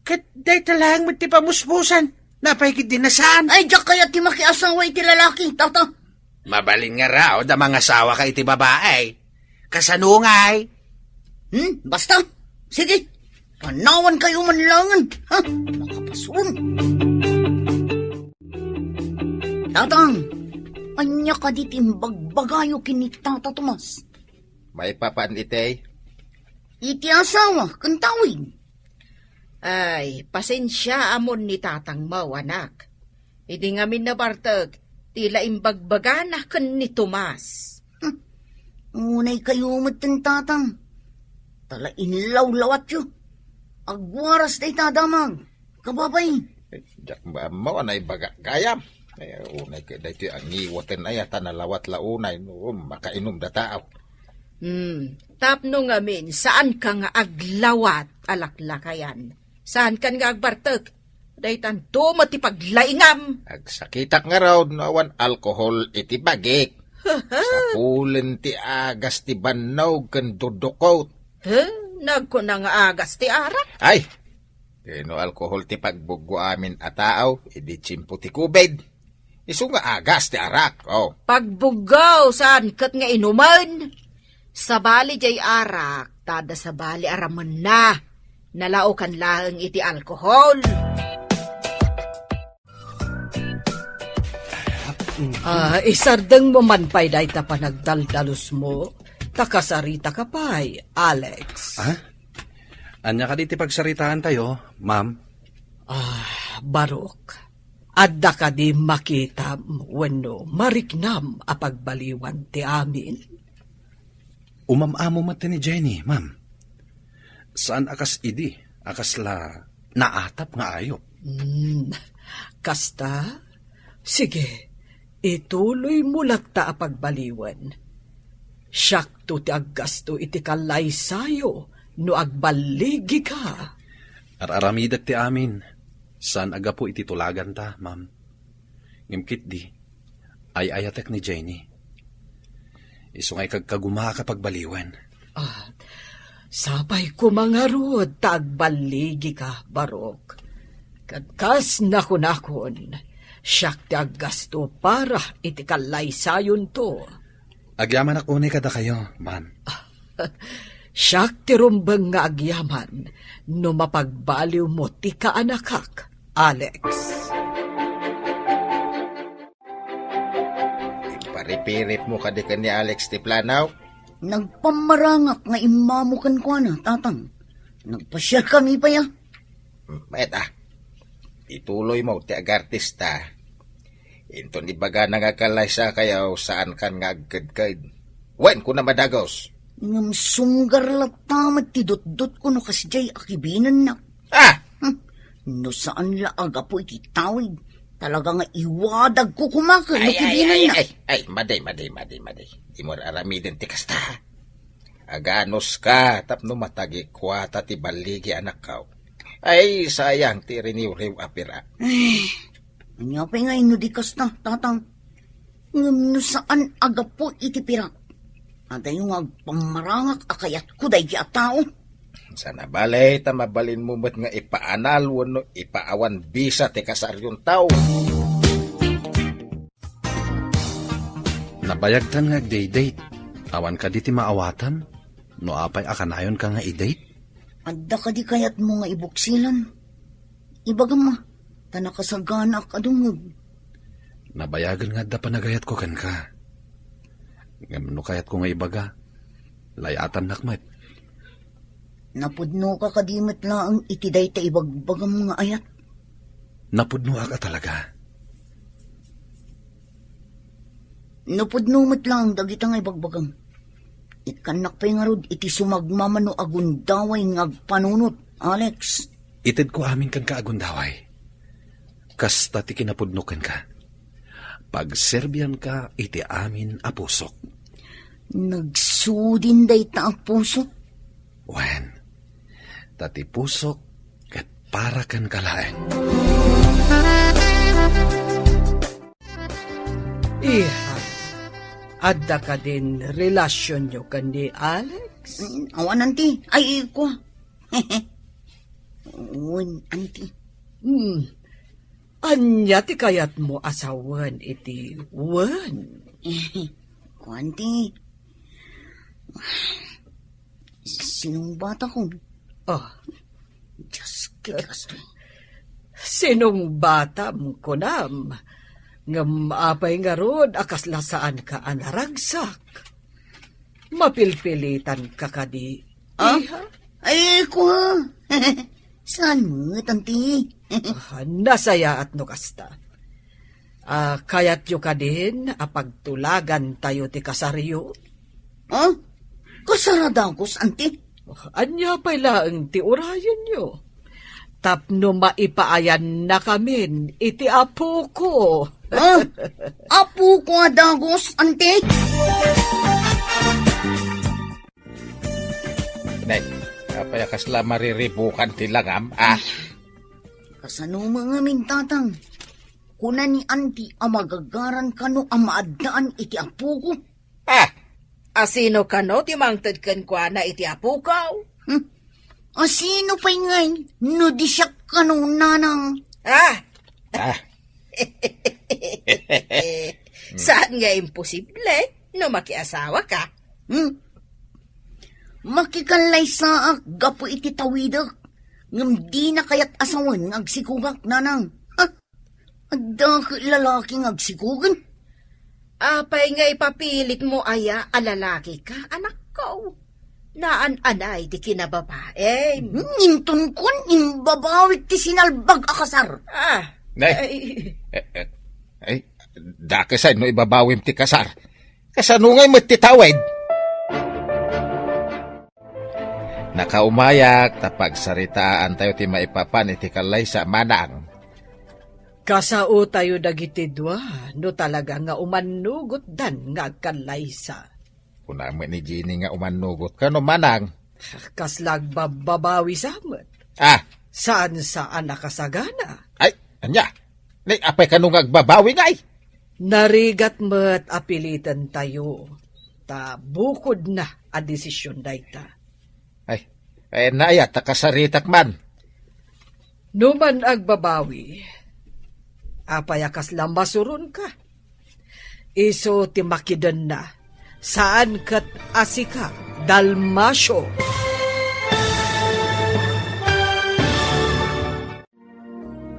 Ket dayta laeng met ti pamuspusan. Napay ketdi a saan? Ay, diak kayat ti makiasawa iti lalaki, tata. Mabalin nga raod a mangasawaka iti babai. Kasano ngay? Hmm, basta. Sige. Panawankayo man laengen, ha? Makapasurong. Tatang, ania kadi ti imbagbagayo ken ni Tata Tomas? Maipapan iti? Iti asawa ken tawid. Ay, pasensiaamon ni tatangmo, anak. Idi ngamin nabartek, ti la imbagbagana ken ni Tomas. Hmm. Unay kayo met ken tatang. Ta la inlawlawatyo. Agwaras dayta a damag. Kababay. Diak maammo a naibagak gayam. Eh, unay ket daytoy a ngiwaten aya ta nalawat la unay no makainumda tao. Hmm, tapno ngamin, saanka nga aglawat a laklakayan. Saankan nga agbartek. Daytanto met ti paglaingam. Agsakitak ngarud no awan alkohol iti bagik. Sapulen ti agas ti bannog ken dudukot. He, nagkuna nga agas ti arak? Ay, no alkohol ti pagbuggo amin a tao, idi tiempo ti covid. Isu nga agas ti arak, oh. Pagbuggo, saan ket nga inumen? Sabali jay arak, ta adda sabali a ramenna. Nalaokan laeng iti alkohol. Ah, isardengmo man pay dayta panagdaldalusmo, ta kasaritaka pay, Alex. Ah? Ania kadi ti pagsaritaantayo, ma'am? Ah, Barok, adda kadi makitam wenno mariknam a pagbaliwan ti amin? Umam-amo met ti ni Jenny, ma'am. Saan a kas idi a kasla naatap nga ayup. Hmm, kasta? Sige, ituloymo latta a pagbaliwen. Siakto ti aggasto iti kallaysayo no agballigika. Ar-aramidek ti amin. Saan a gapu iti tulaganta, ma'am. Ngem ketdi, ay-ayatek ni Jenny. Isu nga ikagkagumaak a pagbaliwen. Ah, sapay koma ngarud ta agballigika, Barok. Ket kas nakunakon, siak ti aggasto para iti kallaysayonto. Agyamanak unay kadakayo, ma'am. Siak ti rumbeng nga agyaman no mapagbaliwmo ti kaanakak, Alex. Iparipiripmo kadi ken ni Alex ti planaw? Nagpammarangak nga immamo kenkuana, Tatang. Nagpasiarkami pay a. Met a. Ituloymo ti agartista. Inton ibagana nga kallaysakayo, saankan nga agkedked. Wen, kuna madagos. Ngem sunggar latta met ti dutdotko no kasdiay a kibinennak. Ah! Hmm. No saan la a gapu iti tawid, talaga nga iwadagko koma ken no Ay, ay, ay, kibinennak. Ay, ay, madi, madi, madi, madi. Dimo aramiden ti kasta. Aganuska tapno matagikuata ti balligi anakko. Ay, sayang ti riniwriw a pira. Ay, ania pay nga inno di kasta, Tatang? Ngem no saan a gapu iti pirak, adayo nga agpammarangak a kayatko daydi a tao. Sana bale ta mabalinmo met nga ipaanal wenno ipaawan bisa ti kasaryonto. Nabayagtan nga agdate-date. Awan kadi ti maawatam? No apay a kanayonka nga i-date? Adda kadi kayatmo nga ibuksilan? Ibagam a, ta nakasaganaak a dumngeg. Nabayagen nga adda panagayatko kenka. Ngem no kayatko nga ibaga, lay-atannak met. Napudnoka kadi met laeng iti dayta ibagbagam nga ayat? Napudnoak a talaga. Napudno met laeng dagita nga ibagbagam. Ikkannak pay ngarud iti sumagmamano a gundaway nga agpanunot, Alex. Itedko amin kenka a gundaway. Kasta ti kinapudno kenka. Pagserbianka iti amin a pusok. Nagsudin dayta a pusok. Wen, ta ti pusok ket para kenka laeng. Iha, adda kadin relasionyo ken ni Alex? Mm, awan, anti. Ay, iko. Wen, anti. Hmm. Ania ti kayatmo a sawen iti wen? Kuan ti, sinong batakon? Oh. Diyos, kiti kastoy. Sinong batam, kunam? Ngem apay ngarud a kasla saanka a naragsak? Mapilpilitanka kadi, Ah? Iha? Ay, kua. Saan met, anti? Ah, nasayaat no kasta. Ah, kayatyo kadin a pagtulagantayo ti kasaryo? Ah? Kasar a dagus, anti? Ania pay laeng ti urayenyo? Tapno maipaayannakamin iti apoko. Ah? Apoko a dagus, anti? Nay, apay a kasla mariribukan ti langam, ah? Kasano met ngamin, tatang? Kuna ni anti a magagaran kano a maaddaan iti apoko. Ah! Asino kano ti mangted kenkuana iti apoko? Hmm? Asino pay ngay no di siak kano, nanang? Ah! Ah. Saan nga imposible no makiasawaka? Hmm? Makikallaysaak gapu iti tawidek, ngem dina kayat a sawen nga agsikogak, nanang. Ha? Adda ket lalaki nga agsikogen? Apay nga ipapilitmo aya a lalakika, anakko? Naan-anay ti kinababaim. Hmm, intonkon, imbabawik ti sinalbag a kasar. Ah, Nay. Ay. Eh, eh, ay, dakesay no ibabawim ti kasar. Kasano ngay met ti tawid? Nakaumayak ta pagsaritaantayo ti maipapan iti kallaysa, manang. Kasaotayo dagiti dua no talaga nga umannugotdan nga agkallaysa. Kuna met ni Jenny nga umannugot kano, manang. Kasla agbabbabawi sa met. Ah. Saan-saan a kasagana. Ay, ania? Nay, apay kano nga agbabawi ngay? Narigat met a pilitentayo, ta bukodna a desisyon dayta. Ay, ay, naayat ta kasaritak man. No man agbabawi, apay a kasla masuronka? Isu ti makidenna, saan ket a sika, Dalmacio.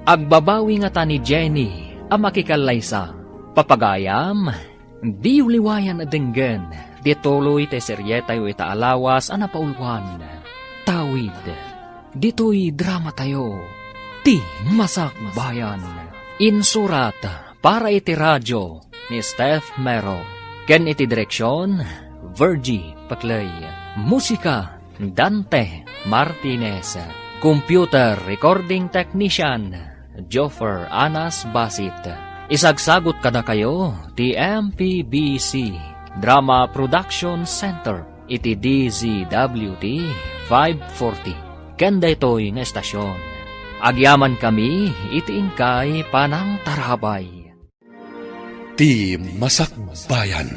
Agbabawi ngata ni Jenny a makikallaysa. Papagayam, diyo liwayan a denggen ti tuloy ti serietayo ita a lawas a napauluan, Tawid. Ditoy dramatayo, Ti Masakbayan. Insurat para iti radio ni Steph Mero, ken iti direksion, Virgie Paclay. Musika, Dante Martinez. Computer recording technician, Joffer Anas Basit. Isagsagut kadakayo ti M P B C Drama Production Center iti D Z W T five forty. Ken daytoy nga estasion, agyamankami iti inkay panangtarabay. Ti Masakbayan.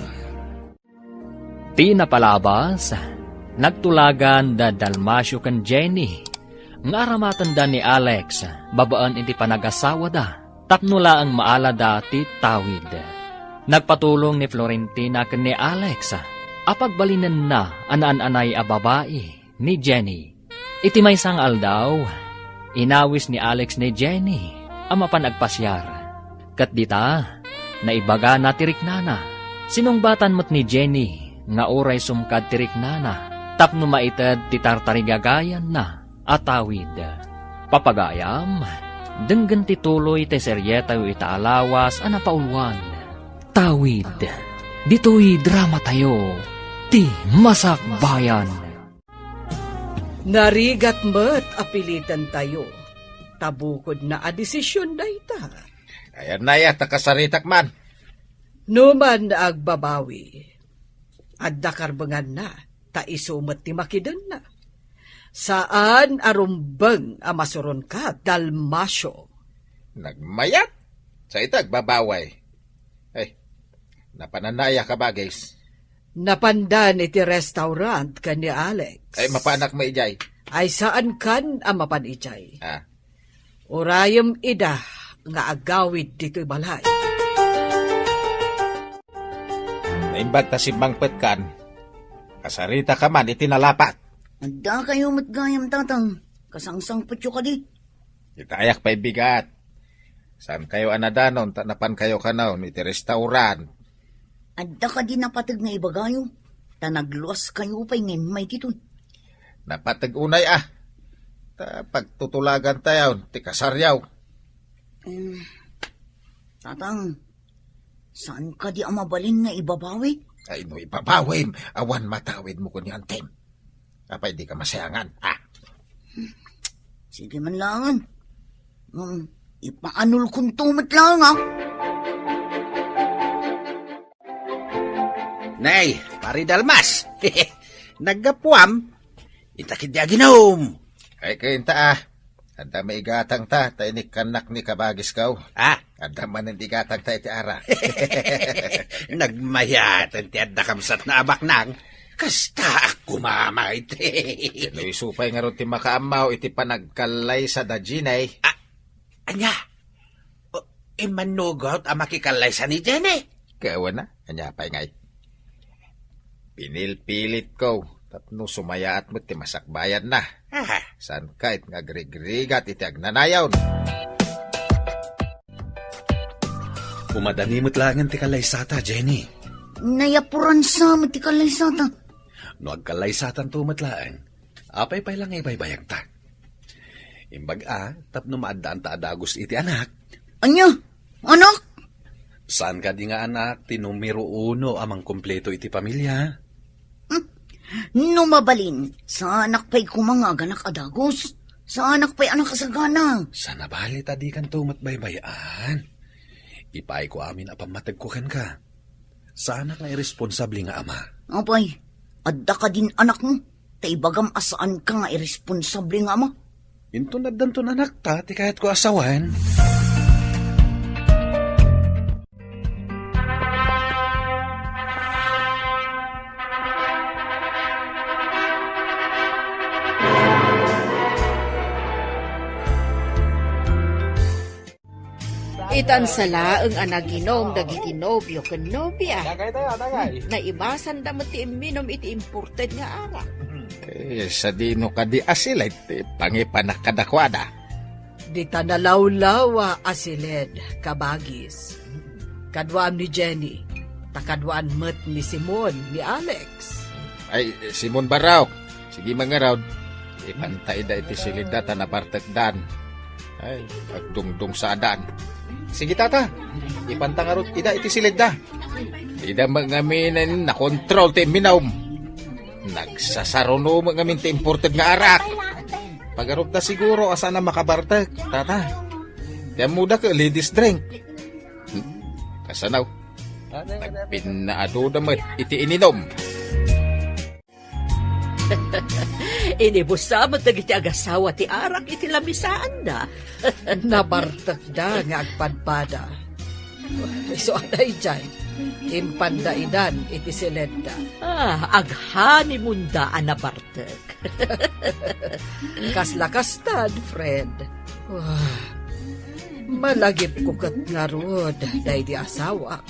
Ti napalabas, nagtulagan da Dalmacio ken Jenny nga aramatenda ni Alex babaen iti panagasawada tapno laeng maalada ti tawid. Nagpatulong ni Florentina ken ni Alex a pagbalinenna a naan-anay a babai ni Jenny. Iti maysa nga aldaw, inawis ni Alex ni Jenny a mapan agpasiar. Ket dita, naibagana ti riknana. Sinungbatan met ni Jenny nga uray sumkad ti riknana tapno maited ti tartarigagayanna a tawid. Papagayam, denggen ti tuloy ti serietayo ita a lawas a napauluan. Tawid. Ditoy dramatayo, Ti Masakbayan. Narigat met a pilitentayo Ta bukodna a desision dayta. Ayanna aya ta kasaritak man. Numan agbabawi, adda karbenganna, ta isu met ti makidenna. Saan a rumbeng a masuronka, Dalmacio. Nagmayat? Sa ita agbabawi. Ay, napananna aya, kabagis? Napandan iti restaurant ken ni Alex. Ay, mapanak mo ijay? Ay, saankan a mapan ijay. Ah. Urayem ida nga agawid ditoy balay. Naimbag ta simmangpetkan, kasaritaka man iti nalapat. Adda kayo met gayam, Tatang. Kasangsangpetyo kadi. Itayak pay bigat. Saan kayo a nadanon ta napan kayo kanayon iti restaurant? Adda kadi napateg nga ibagayo, ta nagluas kayo pay nga immay ditoy. Napateg unay a. Ta pagtutulagan tayo ti kasaryaw. Mm, Tatang, saan kadi a mabalin nga ibabawi? Ay, no ibabawim, awan matawid mo kuni, Antem. Apay di ka masayangan, ha? Sige man langan. Hmm, ipaanol kunto met lang, ha? Nay, Pari Dalmas. Naggapuam? Inta kidi aginom. Ay, kayo inta, ah. Adda maigatang ta, ta inikkannak ni kabagis kaw. Ah? Adda manen igatang ta iti ara. Nagmayaten ti adda kabsat na abaknang. Kasta ak kumamay ti. No isu pay ngarud ti makaammaw iti panagkallaysa da Jenny. Ah, anya? O, immanugot a makikallaysa ni Jenny? Kawana, anya pay ngay? Pinilpilit ko, tapno sumayaat met ti masakbayanna. Aha. Saan ka it nga agrigrigat iti agnanayon? Umadani met laengen ti kallaysata, Jenny. Nayapuran sa met ti kallaysata. No agkallaysatanto met laeng, apay pay la nga ibaybayagta? Imbag a, tapno maaddaan ta a dagus iti anak. Anya? Anak? Saan kadi nga anak ti numero uno a mangkumpleto iti pamilia? Hmm? No mabalin, saanak pay koma nga aganak a dagus. Saanak pay a nakasagana. Sana bali ta dikanto met baybay-an. Ipaayko amin a pammategko kenka. Saanak nga irresponsable nga ama. Apay, adda kadin anakmo? Ta ibagam a saanka nga irresponsable nga ama. Inton addanton anakta ti kayatko a sawen. Itan sa laeng a naginom dagiti nobio ken nobia. Tagay tayo, tagay. Naibasan da met ti imminom iti imported nga arak. Eh, sadino kadi a siled ti pangipanak kadakuada? Dita nalawlawa a siled, kabagis. Kaduam ni Jenny, ta kaduaan met ni Simon, ni Alex. Ay, Simon Barraok, sige mangarud. Ipanta ida iti siledda ta nabartekdan. Ay, agdungdung sa adan. Sige, tata. Ipanta ngarud ida iti siledda. Ida mangaminen nakontrol ti imminom. Nagsasaruno mangamin ti imported nga arak. Pagarupta siguro a saan a makabartek, tata. Ti ammoda ket ladies drink. Hmm, kasanaw. Nagpinnaadoda met iti ininom. Inibusa met dagiti agasawa ti arak iti lamisaanda. Nabartekda nga agpadpada. Isu a daydiay, impanda idan iti siledda. Ah, aghanimunda a nabartek. Kasla kastan, friend. Ah, malagipko ket ngarud daydi asawak.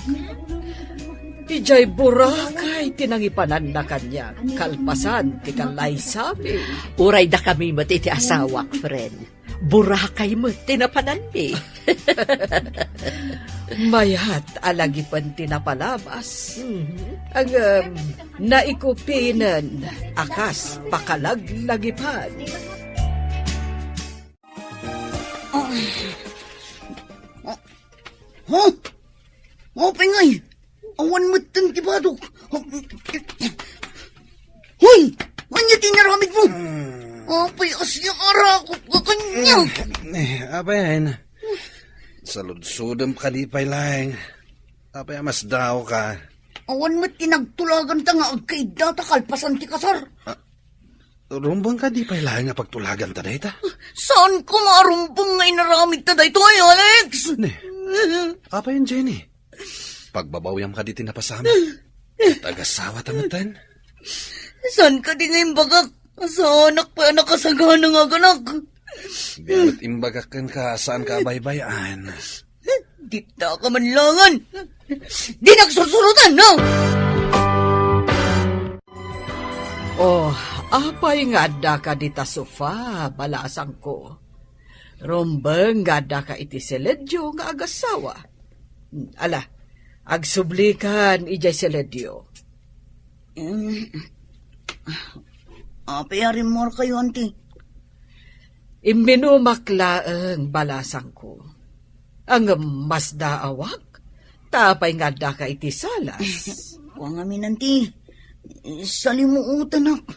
Idiay Boracay ti nangipananna kaniak, kalpasan ti kallaysami. Uray dakami met iti asawak, friend. Boracay met ti napananmi. Mayat a lagipen ti napalabas. Mhm. Ngem, naikupinen a kas pakalaglagipan. Oh. Oh. Huh? Apay ngay? Awan metten ti badok. Hoy! Ania ti inaramidmo? Hmm. Apay a siya arakop ka kaniak? Eh, Saludsodem kadi pay laeng. Apay a masdaawka? Awan met ti nagtulaganta nga agkaiddata kalpasan ti kasar. Ah, rumbeng kadi pay laeng nga pagtulaganta dayta? Saan ko nga arumbeng nga inaramidta daytoy, Alex? Ne, apay, Jenny? Pagbabawyam kadi ti napasamak? Agasawata metten? Saan kadi nga imbagak? Saanak pay a nakasagana nga aganak. Di met imbagak kenka, saanka a baybay-an. Dita ka manlangan. Di nagsursurutan, no? Oh, apay nga addaka dita sofa, balasangko? Rumbeng nga addaka iti siledyo nga agasawa. Ala, agsublikan idiay siledyo. Mm. Apay a rimmuarkayo, anti? Imminumak laeng, balasangko. Ngem masdaawak, ta apay nga addaka iti salas? Kua ngamin, anti. Salimuotanak.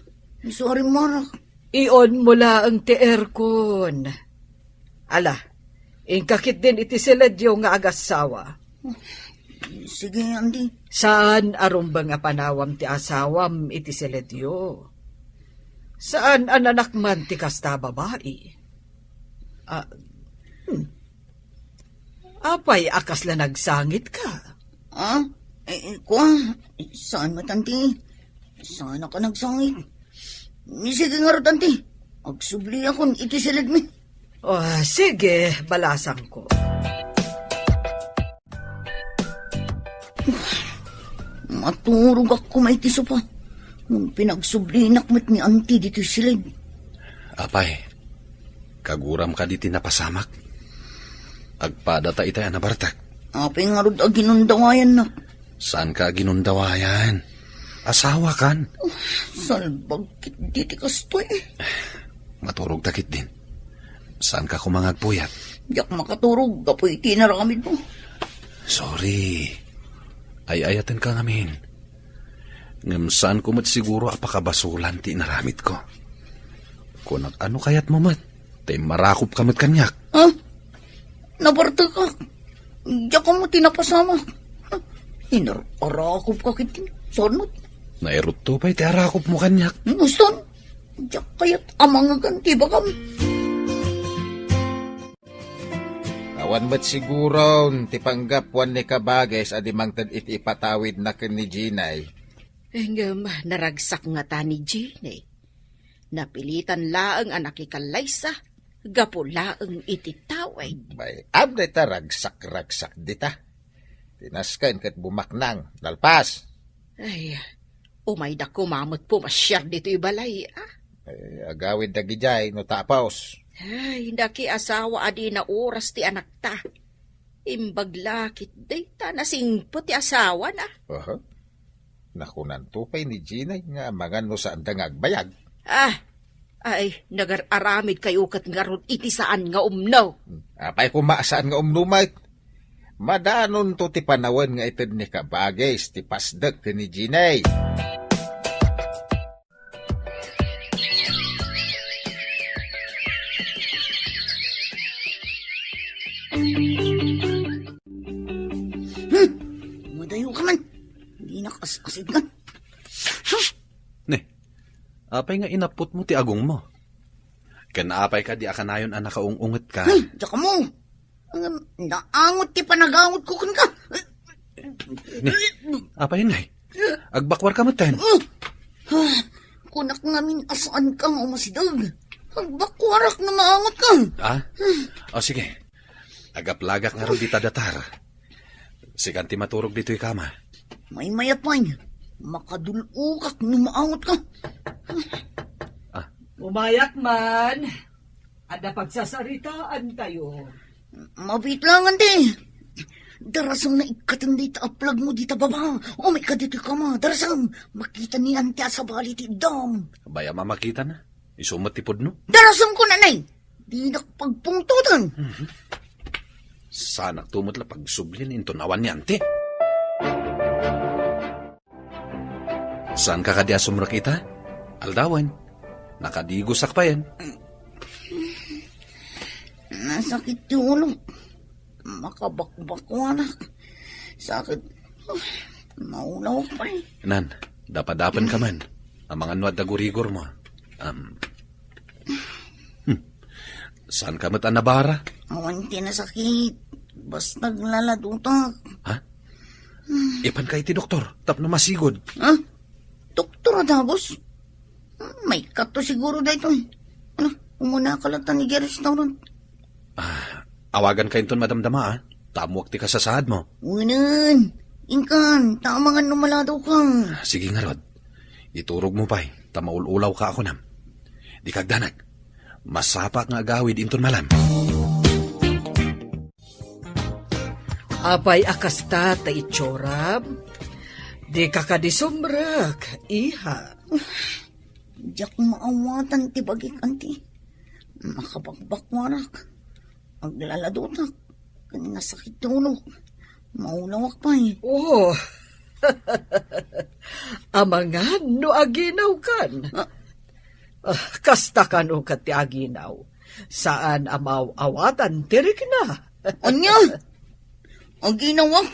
Isu a rimmuarak. Ionmo laeng ti aircon. Ala, inka ketdin iti siledyo nga agasawa. Sige, anti. Saan a rumbeng a panawam ti asawam iti siledyo. Saan a nanakman ti kasta a babai. Ah, hmm. Apay a kasla nagsangitka? Ah? Eh, eh, kua, saan met, anti? Saanak a nagsangit. Sige ngarud, anti. Agsubliakon iti siledmi. Oh, sige, balasangko. Maturogak koma iti sofa. Ngem pinagsublinak met ni anti ditoy siled. Apay, kaguram kadi ti napasamak? Agpadata itay a nabartek. Apay ngarud a ginundawayannak? Saanka a ginundawayan? Asawakan. Oh, salbag ketdi ti kastoy. Maturogta ketdin. Saanka koma nga agpuyat? Diak makaturog gapu iti inaramidmo. Sorry. Ay-ayatenka ngamin. Ngem saanko met siguro a pakabasolan ti inaramidko. Kunak, ano kayatmo met? Ta immarakopka met kaniak. Ha? Nabartekak. Diak ammo ti napasamak. Inar-arakopka ketdi. Saan met? Nairutto pay ti arakopmo kaniak. Uston, diak kayat a mangegan ti ibagam. Awan met siguron ti panggapuan ni Kabages a di mangted iti ipatawidna ken ni Jinay. Ngem naragsak ngata ni Jinay. Napilitan laeng a nakikallaysa gapu laeng iti tawid. Bay, adda ita ragsak-ragsak dita. Ti nasken ket bumaknang, nalpas. Ay, umayda koma met pumasiar ditoy balay, ah. Ay, agawid dagidiay no tapos. Ay, nakiasawa a dina oras ti anakta. Imbag la ketdi ta nasingpet ti asawana. Aha. Nakunanto pay ni Jinay nga amangan no saanda nga agbayag. Ah, ay, nagar-aramidkayo ket ngarud iti saan nga umno. Hmm, apay koma a saan nga umno met? Madanonto ti panawen nga ited ni Kabages ti pasdek ken ni Jinay. Hmm, madayo ka man. Dinak as-asidngan. Huh? Ne, apay nga inapputmo ti agongmo? Ken apay kadi a kanayon a nakaung-ungetka? Hmm, diak ammo. Ngem naangot ti panagangotko kenka. Ne, apay ngay? Agbakuarka metten? Uh, ah, kunak ngamin a saanka nga umasideg. Agbakuarak no maangotka. Ah? O sige. Agaplagak ngarud dita datar. Sikan ti maturog ditoy kama. Maymayat pay. Makadul-okak no maangotka. Ah. Umayak man. Adda pagsasaritaantayo. Mabit lang, anti. Darasem na ikkaten dayta a plagmo dita baba. Umayka ditoy kama. Darasem, makita ni anti a sabali ti iddam. Bay a mamakitana. Isu met ti pudno. Darasem ko, nanay. Dinak pagpungtotan. Mhm. Saanakto met la pagsublin inton awan ni anti. Saanka kadi a sumrekita? Aldawen, nakadigosak payen. Nasakit ti ulok. Makabakbakwanak. Sakit. Maulawak pay. Nan, dapadapen ka man. Amangan no adda gurigor mo. Um, hmm. Saan ka met a nabara? Awan ti nasakit. Basta aglaladotak. Ha? Ipan ka iti doktor, tapno masigud. Ha? Doktor a dagus? May kato siguro daytoy. Ano, umuna ka latta iti restaurant. Ah, awagan ka inton madamdama, ah. Ta ammoak ti kasasaad mo. Unan, inkan, ta amangan no malado ka. Sige ngarud. Iturog mo pay, ta maul-ulaw ka a kunam. Di kagdanag. Masapak nga agawid inton malam. Apay a kasta ta itsuram? Di ka kadi sumrek, iha. Diak maawatan ti bagik, anti. Makabakbakwarak. Aglaladotak. Ken nasakit ti ulok. Maulawak pay. Oh. Amangan no aginawkan. Ah. Ah, kasta kano ket ti aginaw. Saan a maaw-awatan ti rikna. Ania? Aginawak?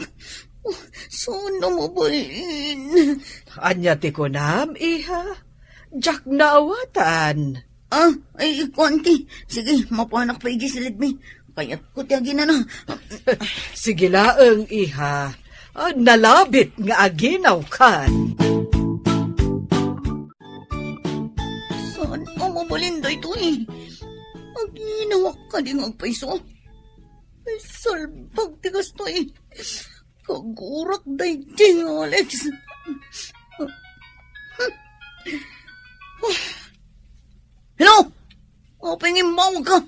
Oh, saan a mabalin? Ania ti kunam, iha? Diak naawatan. Ah, ay, kuan ti. Sige, mapanak pa iti silidmi. Kayatko ti aginana. Sige laeng, iha. Ah, nalabit nga aginawkan. Saan a mabalin daytoy? Aginawak kadi nga agpayso? Ay, salbag ti kastoy. Kagurak daydi nga Alex. Hello? Apay nga immawag ka?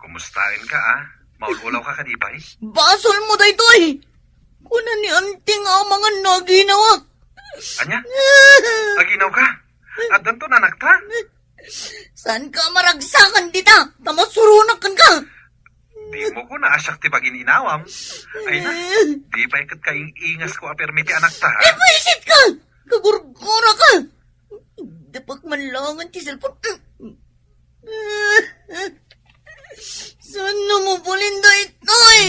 Kumustaen ka, ah? Maul-ulaw ka kadi pay? Basol mo daytoy! Kuna ni Auntie nga amangan no aginawak. Ania? Aginaw ka? Addanto anakta? Saan ka maragsakan dita? Ta masuronak kenka. Di mo ko naasiak ti bagin inawam. Ay na, di pay ket kaing-ingas ko a permi ti anakta, ha? Ay, buisit ka! Kagurgura ka! Dapak man langan ti cellphone. Saan na mo balin daytoy?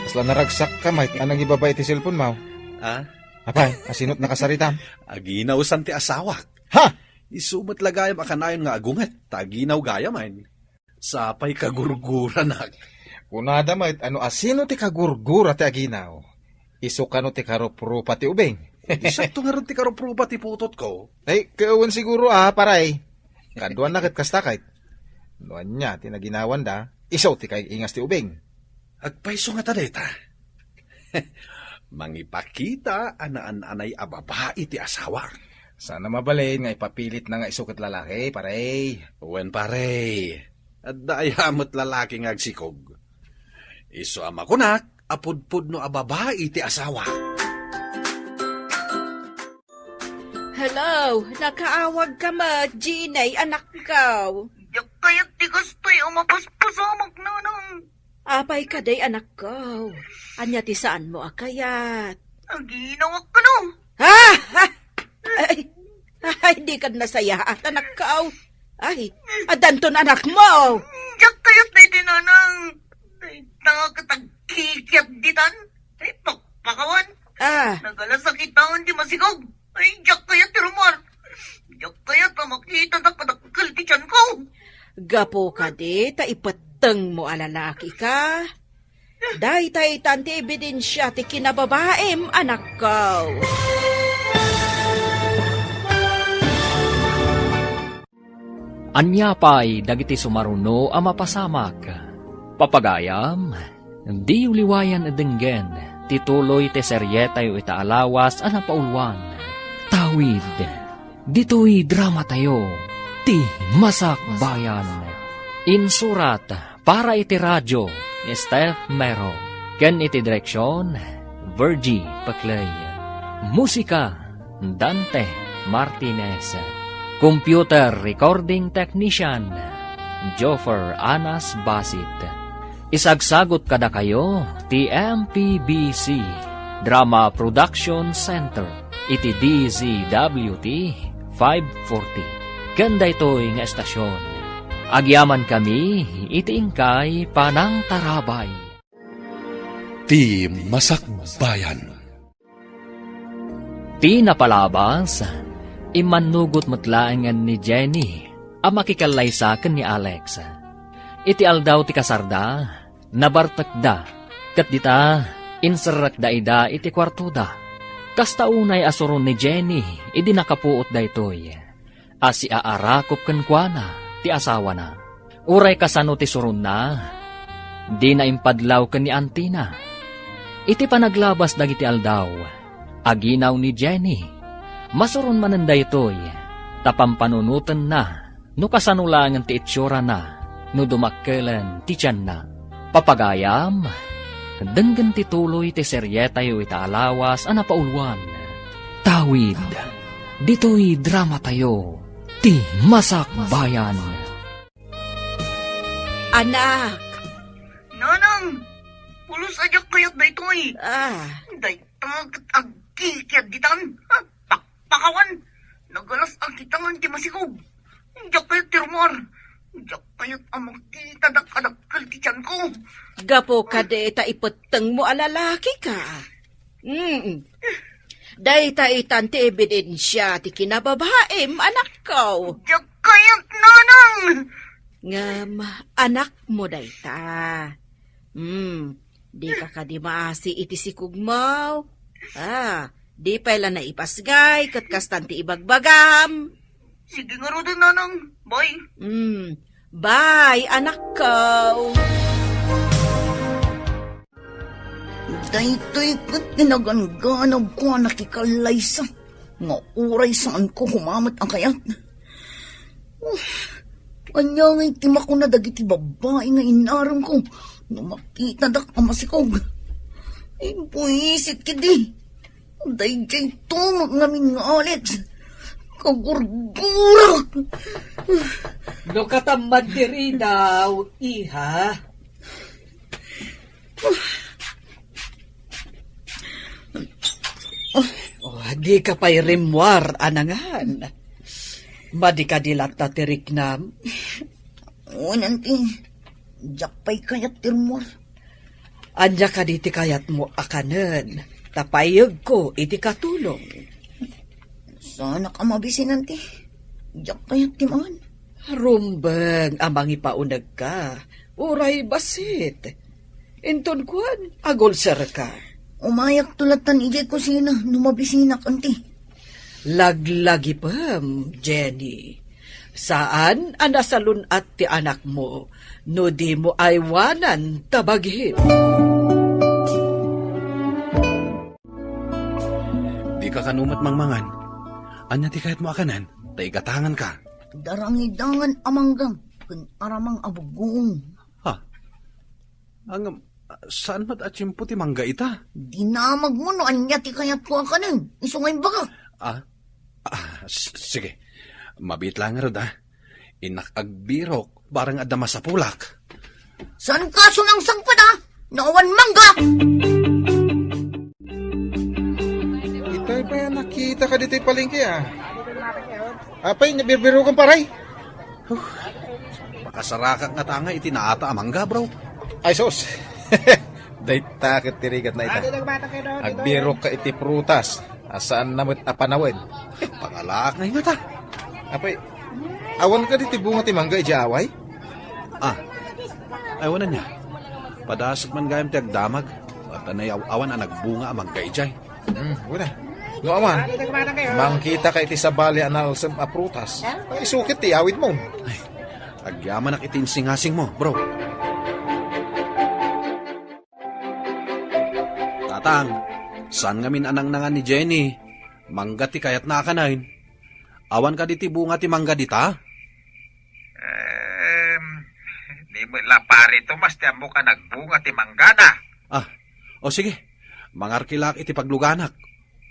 Kasla naragsak ka, Mike. Anang ibaba iti cellphone mo? Ah? Apay, asino't nakasaritam? Aginaw san ti asawak. Ha? Isu met la gayam a kanayon nga agunget, ta aginaw gayam, ay. Sapay kagurguranak. Kunada met, ano, asino ti kagurgura ti aginaw? Isu kano ti karuprupa ti ubing? Siakto ngarud ti karuprupa ti putotko. Ay, kawan siguro, ah, paray. Kaduan na ket kasta kayt. No ania ti naginawanda, isu ti kaing-ingas ti ubing. Agpayso ngata dayta. Mangipakita a naan-anay a babai ti asawa. Saan a mabalin nga ipapilitna nga isu ket lalaki, pare. Wen, pare. Adda aya met lalaki nga agsikog. Isu a makunak a pudpudno a babai ti asawa. Hello, nakaawag ka met, Jeannie, anakko. Diak kayat ti kastoy a mapaspasamak, nanang. Apay kadi, anakko? Ania ti saanmo a kayat? Aginawak kano. Ah! Ah! Ay, ay, dika nasayaat, anakko. Ay, addanton anakmo. Diak kayat daydi, nanang. Dayta ket agkikiat ditan. Ay, pakpakawan. Ah. Nagalasakitan ti masikog. Ay, diak kayat ti rummuar. Diak kayat a makita dakdakkel ti tianko. Gapu kadi ta ipettengmo a lalaki ka. Daytaytan ti ebidensia ti kinababaim, anakko. Ania pay dagiti sumaruno a mapasamak? Papagayam, diyo liwayan a denggen ti tuloy ti serietayo ita a lawas a napauluan. Tawid, ditoy dramatayo, ti Masakbayan. Insurat para iti radio ni Steph Mero, ken iti direksion, Virgie Paclay. Musika, Dante Martinez. Computer Recording Technician, Joffer Anas Basit. Isagsagut kadakayo ti M P B C Drama Production Center iti D Z W T five forty. Ken daytoy nga estasion, Agyamankami iti inkay panangtarabay. Ti Masakbayan. Ti napalabas, immannugot met laengen ni Jenny a makikallaysa ken ni Alex. Iti aldaw ti kasarda, nabartekda, ket dita, inserrekda ida iti kuartoda. Kasta unay a suron ni Jenny idi nakapuot daytoy a siaarakop kenkuana ti asawana. Uray kasano ti suronna, dina impadlaw ken ni antina. Iti panaglabas dagiti aldaw, aginaw ni Jenny. Masuron manen daytoy, ta pampanunotenna no kasano laengen ti itsurana no dumakkelen ti tianna. Papagayam, denggen ti tuloy ti serietayo ita a lawas a napauluan. Tawid, ditoy dramatayo, ti Masakbayan. Anak! Nanang! Pulos a diak kayat daytoy! Ah. Dayta ket agkikiad ditan. Ha? Pakpakawan! Nagalas a kitangan ti masikog. Diak kayat ti rummuar. Diak kayat a makita dakadakkel ti tianko. Gapu kadi ta ipettengmo a lalaki ka. Mm. Dayta itan ti ebidensia ti kinababaim, anakko. Diak kayat, nanang! Ngem, anakmo dayta. Hmm, di ka kadi maasi iti sikogmo. Ah, di pay la naipasgay ket kastan ti ibagbagam. Sige ngaruden, nanang. Bye. Hmm, bye, anakko. Daytoy ket ti naganganabko a nakikallaysa nga uray saanko koma met a kayat. Uf, ania ngay ti makuna dagiti babbai nga inaremko no makitadak a masikog? Ay, buisit ketdi. Daydiay tumeng ngamin nga Alex. Kagurgurak! No katamman diri daw, iha. Oh, di ka pay rimmuar, anangan. Madi kadi latta ti riknam? Wen, anti. Diak pay kayat ti rummuar. Ania kadi ti kayatmo a kanen? Ta payegko iti katulong. Saanak a mabisin, anti. Diak kayat ti mangan. Rumbeng a mangipaunegka. Uray bassit. Inton kuan, agulserka. Umayakto lattan idiay kusina no mabisinak, anti. Laglagipem, Jenny. Saan a nasalun-at ti anakmo no dimo aywanan ta baghim. Dika kano met mangmangan. Ania ti kayatmo a kanen? Ta igatanganka. Darangidangan a mangga ken aramang a buggoong. Ha? Ngem, saan met a tiempo ti mangga ita? Dinamagmo no ania ti kayatko a kanen, isu nga imbagak. Ah? Ah, s-, sige. Mabiit laeng ngarud, ah. Innak agbirok, barang adda masapulak. Saanka sumangsangpet, ah? No awan mangga! Itay pay a nakitaka ditoy palengke, ah. Apay, nabirbirokan, paray? Huh. Makasarakak ngata nga iti naata a mangga, bro. Ay, sus. Dayta ket ti rigatna ita. Agbirokka iti prutas a saanna met a panawen. Pangalaak ngay ngata. Apay, awan kadi ti bunga ti mangga idiay away? Ah, ay, wen ania. Padasek man gayam ti agdamag. Ket nayaw-awan a nagbunga a mangga idiay. Hmm, wen a. No awan, mangkitaka iti sabali a nalsem a prutas. Ay, isu ket ti awidmo. Ay, agyamanak iti insingasingmo, bro. Tatang, saan ngamin a nangnangan ni Jenny? Mangga ti kayatna a kanen. Awan kadi ti bunga ti mangga dita? Em, di met la Pare Tomas ti ammok a nagbunga ti manggana. Ah, o sige. Mangarkilak iti pagluganak.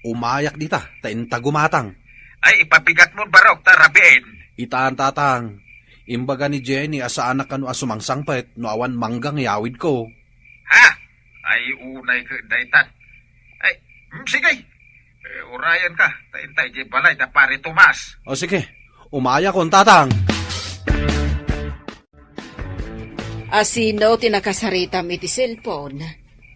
Umayak dita, ta inta gumatang. Ay, ipabigatmon barok ta rabiin. Itan, tatang. Imbaga ni Jenny a saanak kano a sumangsangpet no awan mangga nga iyawidko. Ha? Ay, unay ket dayta. Ay, mm, sige. Eh, urayanka, ta inta idiay balay da Pare Tomas. O sige, umayakon, tatang. Asino ti nakasaritam iti cellphone?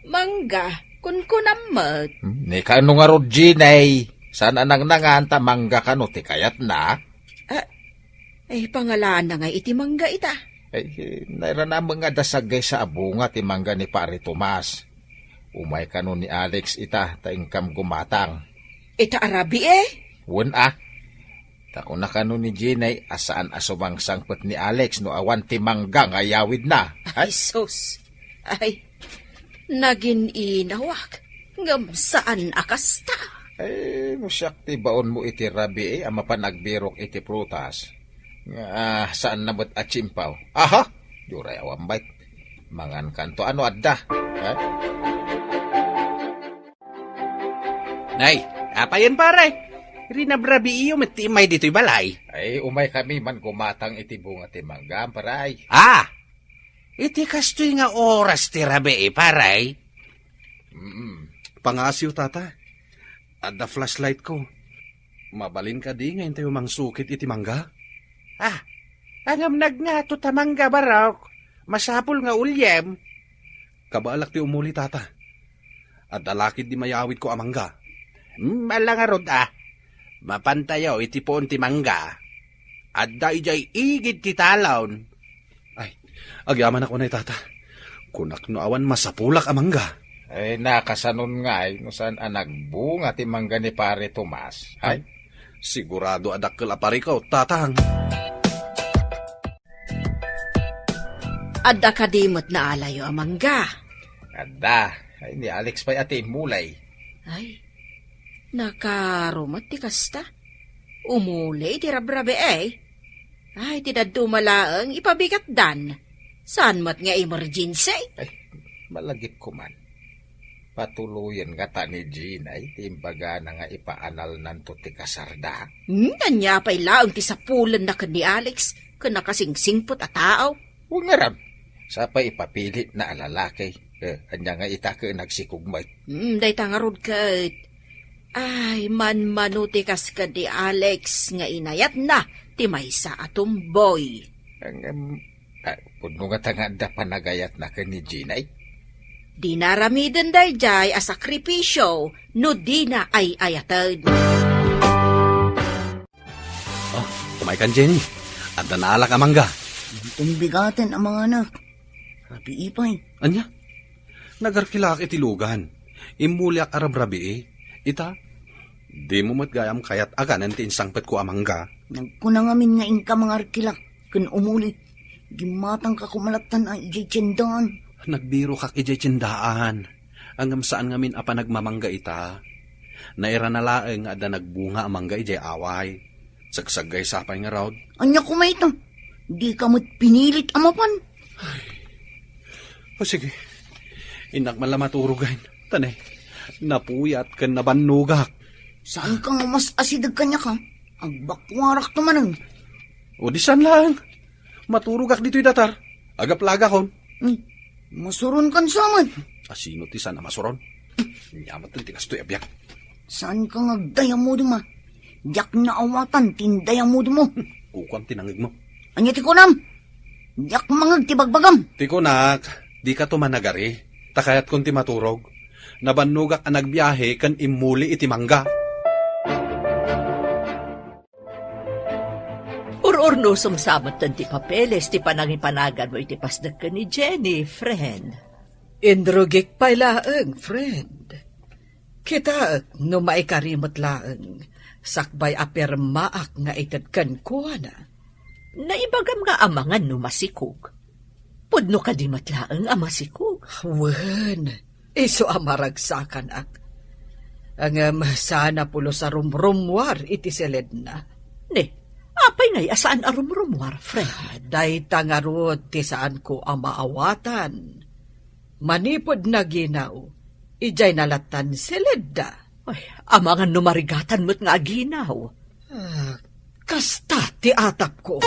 Mangga, kunkunam met. Hmm, ni kano ngarud, Jenny? Saan a nangnangan ta mangga kano ti kayatna? Ah, ay, pangalanna nga iti mangga ita. Ay, nairana met nga adda saggaysa a bunga ti mangga ni Pare Tomas. Umay kano ni Alex ita, ta inkam gumatang. Ita a rabii, eh? Wen a. Ta kuna kano ni Jenny a saan a sumangsangpet ni Alex no awan ti mangga nga iyawidna. Ay, sus. Ay, nagin-inawak. Ngem saan a kasta. Ay, no siak ti baonmo iti rabii a mapan agbirok iti prutas. Nga, ah, saanna met a tsimpaw. Aha! Diyoray awan bay. Mangankanto ano adda. Ha? Nay, apayen, pare? Rinabrabiiyo met ti immay ditoy balay. Ay, umay kami man gumatang iti bunga ti mangga, pare. Ah! Iti kastoy nga oras ti rabii, pare? Mm. Pangasiw, tata. Adda flashlight ko. Mabalin kadi nga intayo mangsukit iti mangga? Ah, ngem nagngato ta mangga, barok. Masapul nga uliem. Kabaelak ti umuli, tata. Adda lakid di mayawidko a mangga. Hmm, ala ngarud, ah. Mapantayo iti puon ti mangga. Adda idiay igid ti talon. Ay, agyamanak unay, tata. Kunak no awan masapulak a mangga. Ay, nakasanon ngay no saan a nagbunga ti mangga ni Pare Tomas. Ay, sigurado a dakkel a parikot, tatang. Adda kadi met naalayo a mangga? Adda. Ay, ni Alex pay a ti immulay. Ay, nakaro met ti kasta. Umuli ti rabrabii, eh. Ay, ti dadduma laeng ipabigatdan. Saan met nga emergency? Ay, malagipko man. Patuloyen ngata ni Jenny ti imbagana nga ipaanalnanto ti kasarda. Hmm, ania pay laeng ti sapulenna ken ni Alex ken nakasingsingpet a tao? Wen ngarud, sapay ipapilitna a lalaki. Eh, ania nga ita ket nagsikog met? Hmm, dayta ngarud ket. Ay, manmano ti kas ken ni Alex nga inayatna ti maysa a tomboy. Ngem, ah, pudno ngata nga adda panagayatna ken ni Jenny? Dina aramiden daydiay a sakripisio no dina ay-ayaten. Oh, umaykan, Jenny. Adda naalak a mangga. Inton bigaten a manganak. Rabii pay. Ania? Nagarkilak iti lugan. Immuliak a rabrabii. Ita, dimo met gayam kayat aganen ti insangpetko a mangga. Nagkuna ngamin nga inka mangarkilak ken umuli. Gimmatangka koma lattan a idiay tiendaan. Nagbirokak idiay tiendaan. Ngem saan ngamin a panagmamangga ita. Nairana laeng nga adda nagbunga a mangga idiay away. Sagsaggaysa pay ngarud. Ania koma ita? Dika met pinilit a mapan? O sige, innak man la maturog, ay. Ta ne, napuyat ken nabannogak. Saan ka nga mas asideg kaniak, ha? Agbakuarakto manen. O di saan laeng. Maturogak ditoy datar. Agaplagakon. Hmm. Masuron kan saman. Asino ti saan a masuron? Nia met ti kastoy a biag. Saan ka nga agdayamudem, a? Diak naawatan ti indayamudem mo. Kukuam ti nangegmo. Ania ti kunam? Diak mangeg ti bagbagam. Ti kunak, dika to managari. Ta kayatkon ti maturog. Nabannogak a nagbiahe ken immuli iti mangga. Ur-urnosem sa metten ti papeles ti panangipanaganmo iti pasdek ken ni Jenny, friend. Inrugik pay laeng, friend. Kitaek no maikari met laeng, sakbay a pirmaak nga ited kenkuana. Naibagam nga amangan no masikog. Pudno kadi met laeng a masikog? Wen, isu a maragsakanak. Ngem saan a pulos a rumrummuar iti siledna. Ne, apay ngay a saan a rumrummuar, friend? Dayta ngarud ti saanko a maawatan. Manipud naginaw, idiay nalattan siledda. Ay, amangan no marigatan met nga aginaw. Ah, kasta ti atapko.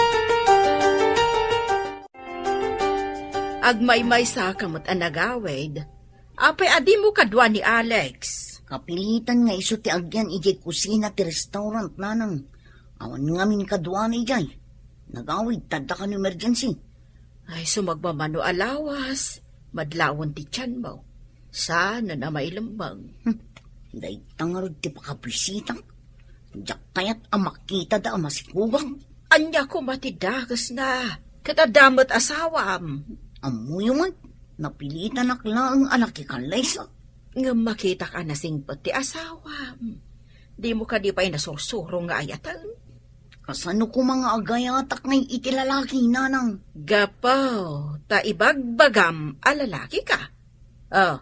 Agmaymaysa ka met a nagawid. Apay a dimo kadua ni Alex? Kapilitan nga isu ti agyan idiay kusina ti restaurant, nanang. Awan ngamin kaduana idiay. Nagawid, tadda kan emergency. Ay, sumagmamano a lawas, madlawen ti tianmo. Saan a mailemmeng. Hmm. Dayta ngarud ti pakabuisitak. Diak kayat a makita da a masikugak. Ania koma ti dakesna? Ket adda met asawam. Ammoyo met, napilitanak laeng a nakikallaysa. Ngem makitak a nasingpet ti asawam. Dimo kadi pay nasursuro nga ayaten? Kasano koma nga agayatak ngay iti lalaki, nanang? Gapu ta ibagbagam a lalaki ka. Oh,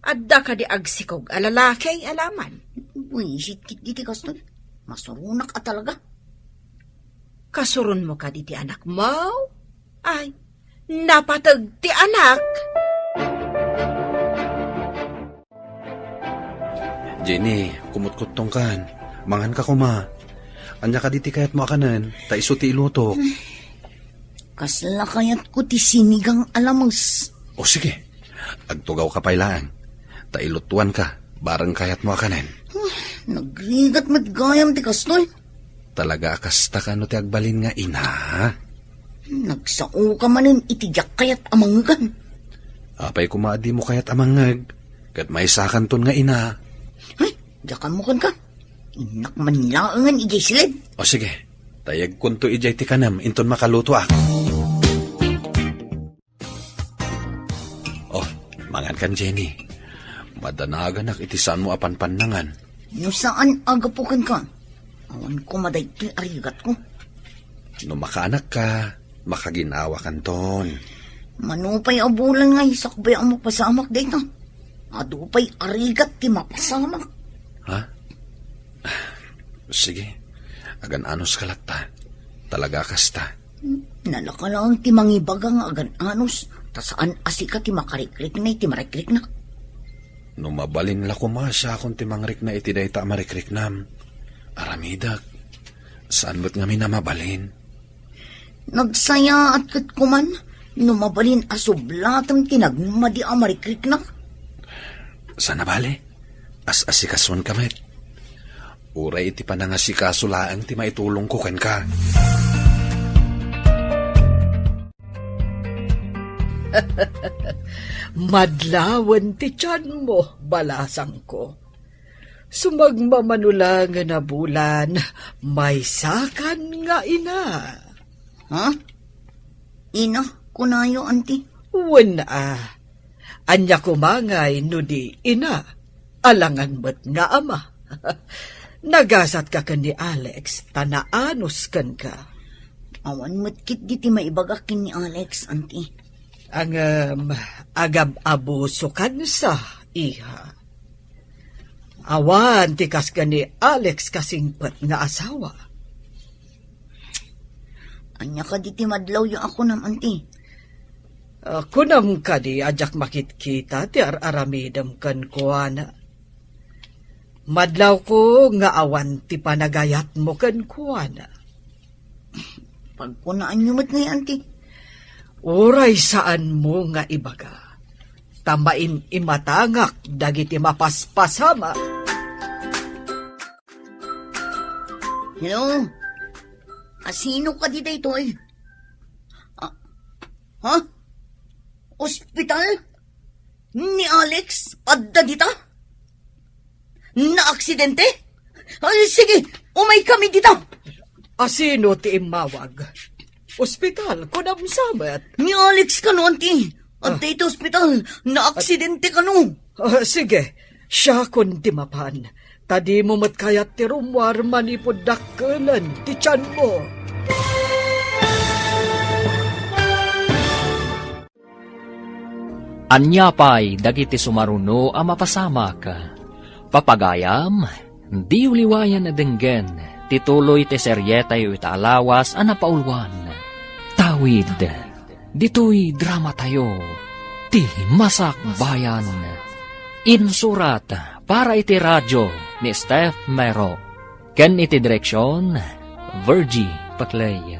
adda kadi agsikog a lalaki a laman? Buisit kit diti kastoy. Masuronak a talaga. Kasuronmo kadi ti anakmo? Ay, napateg ti anak. Jenny, kumutkuttongkan. Manganka koma. Ania kadi ti kayatmo a kanen? Ta isu ti ilutok. Kasla kayatko ti sinigang a lames. O sige, agtugawka pay laeng. Ta ilutuanka, bareng kayatmo a kanen. Nagrigat met gayam ti kastoy. Talaga a kasta kano ti agbalin nga ina? Nagsaoka manen iti diak kayat a mangngegan. Apay koma a dimo kayat a mangngeg, ket maysakanton nga ina. Ay, diakanmo kenka. Innak man laengen idiay siled. O sige, tayegkonto idiay ti kanem inton makalutoak. Oh, mangankan, Jenny. Madanaganak iti saanmo a panpannangan. No saan a gapu kenka, awan koma daytoy a rigatko. No makaanakka, makaginawakanton. Mano pay a bulan nga isakbay a mapasamak dayta? Adu pay a rigat ti mapasamak. Ha? Sige, agan-anos ka latta. Talaga kasta. Nalaka laeng ti mangibaga nga agan-anos, ta saan a sika ti makarikrikna iti marikrikna. No mabalin la koma siakon ti mangrikna iti dayta a marikriknam, aramidek. Saan met ngamin a mabalin. Nagsayaat ket kuman no mabalin a sublatem ti nagmadi a marikrikna. Sana bale, as-asikasuenka met. Uray iti panangasikaso laeng ti maitulongko kenka. Madlawen ti tianmo, balasangko. Sumagmamano laengen a bulan, maysakan nga ina. Ha? Ina, kunayo, anti? Wen a. Ania koma ngay no di ina? Alangan met nga ama. Nagasatka ken ni Alex, ta naanos kenka. Awan met ketdi ti maibagak ken ni Alex, anti. Ngem, agab-abusokansa, iha. Awan ti kas ken ni Alex kasingpet nga asawa. Ania kadi ti madlawyo a kunam, anti? Ah, kunam kadi a diak makitkita ti ar-aramidem kenkuana? Madlawko nga awan ti panagayatmo kenkuana. Pagkunaanyo met ngay, anti. Uray saanmo nga ibaga, ta maim-imatangak dagiti mapaspasamak. Hello? Asino kadi daytoy? Ah, ha? Ospital? Ni Alex? Adda dita? Naaksidente? Ay, sige, umay kami dita. Asino ti immawag? Ospital, kunam sa met. Ni Alex kano, anti. Adda iti ospital, naaksidente kano. Ah, sige, siakon ti mapan. Ta dimo met kayat ti rummuar manipud dakkelen ti tianmo. Ania pay dagiti sumaruno a mapasamak? Papagayam, diyo liwayan a denggen ti tuloy ti serietayo ita a lawas a napauluan. Tawid, ditoy dramatayo, Ti Masakbayan. Insurat para iti radio ni Steph Mero. Ken iti direksion, Virgie Paclay.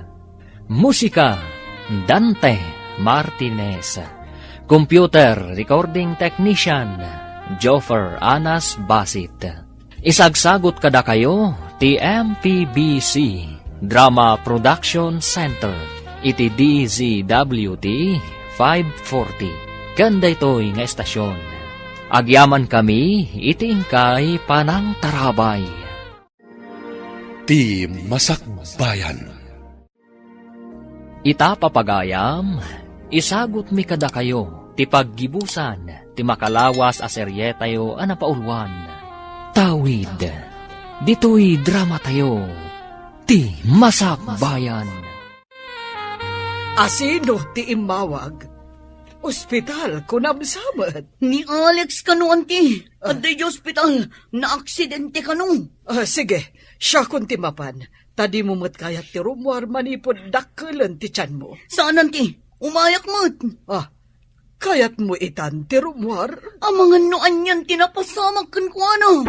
Musika, Dante Martinez. Computer recording technician, Joffer Anas Basit. Isagsagut kadakayo ti M P B C Drama Production Center. Iti D Z W T five forty, ken daytoy nga estasion, agyamankami iti inkay panangtarabay. Ti Masakbayan. Ita, papagayam, isagutmi kadakayo ti paggibusan ti makalawas a serietayo a napauluan. Tawid, ditoy dramatayo, Ti Masakbayan. Asino ti immawag? Ospital, kunam sa met. Ni Alex kano, anti. Ah. Adda idiay ospital, naaksidente kano. Ah, sige, siakon ti mapan. Ta dimo met kayat ti rummuar manipud dakkelen ti tianmo. Saan, anti. Umayak met. Ah, kayatmo itan ti rummuar? Amangan no anian ti napasamak kenkuana.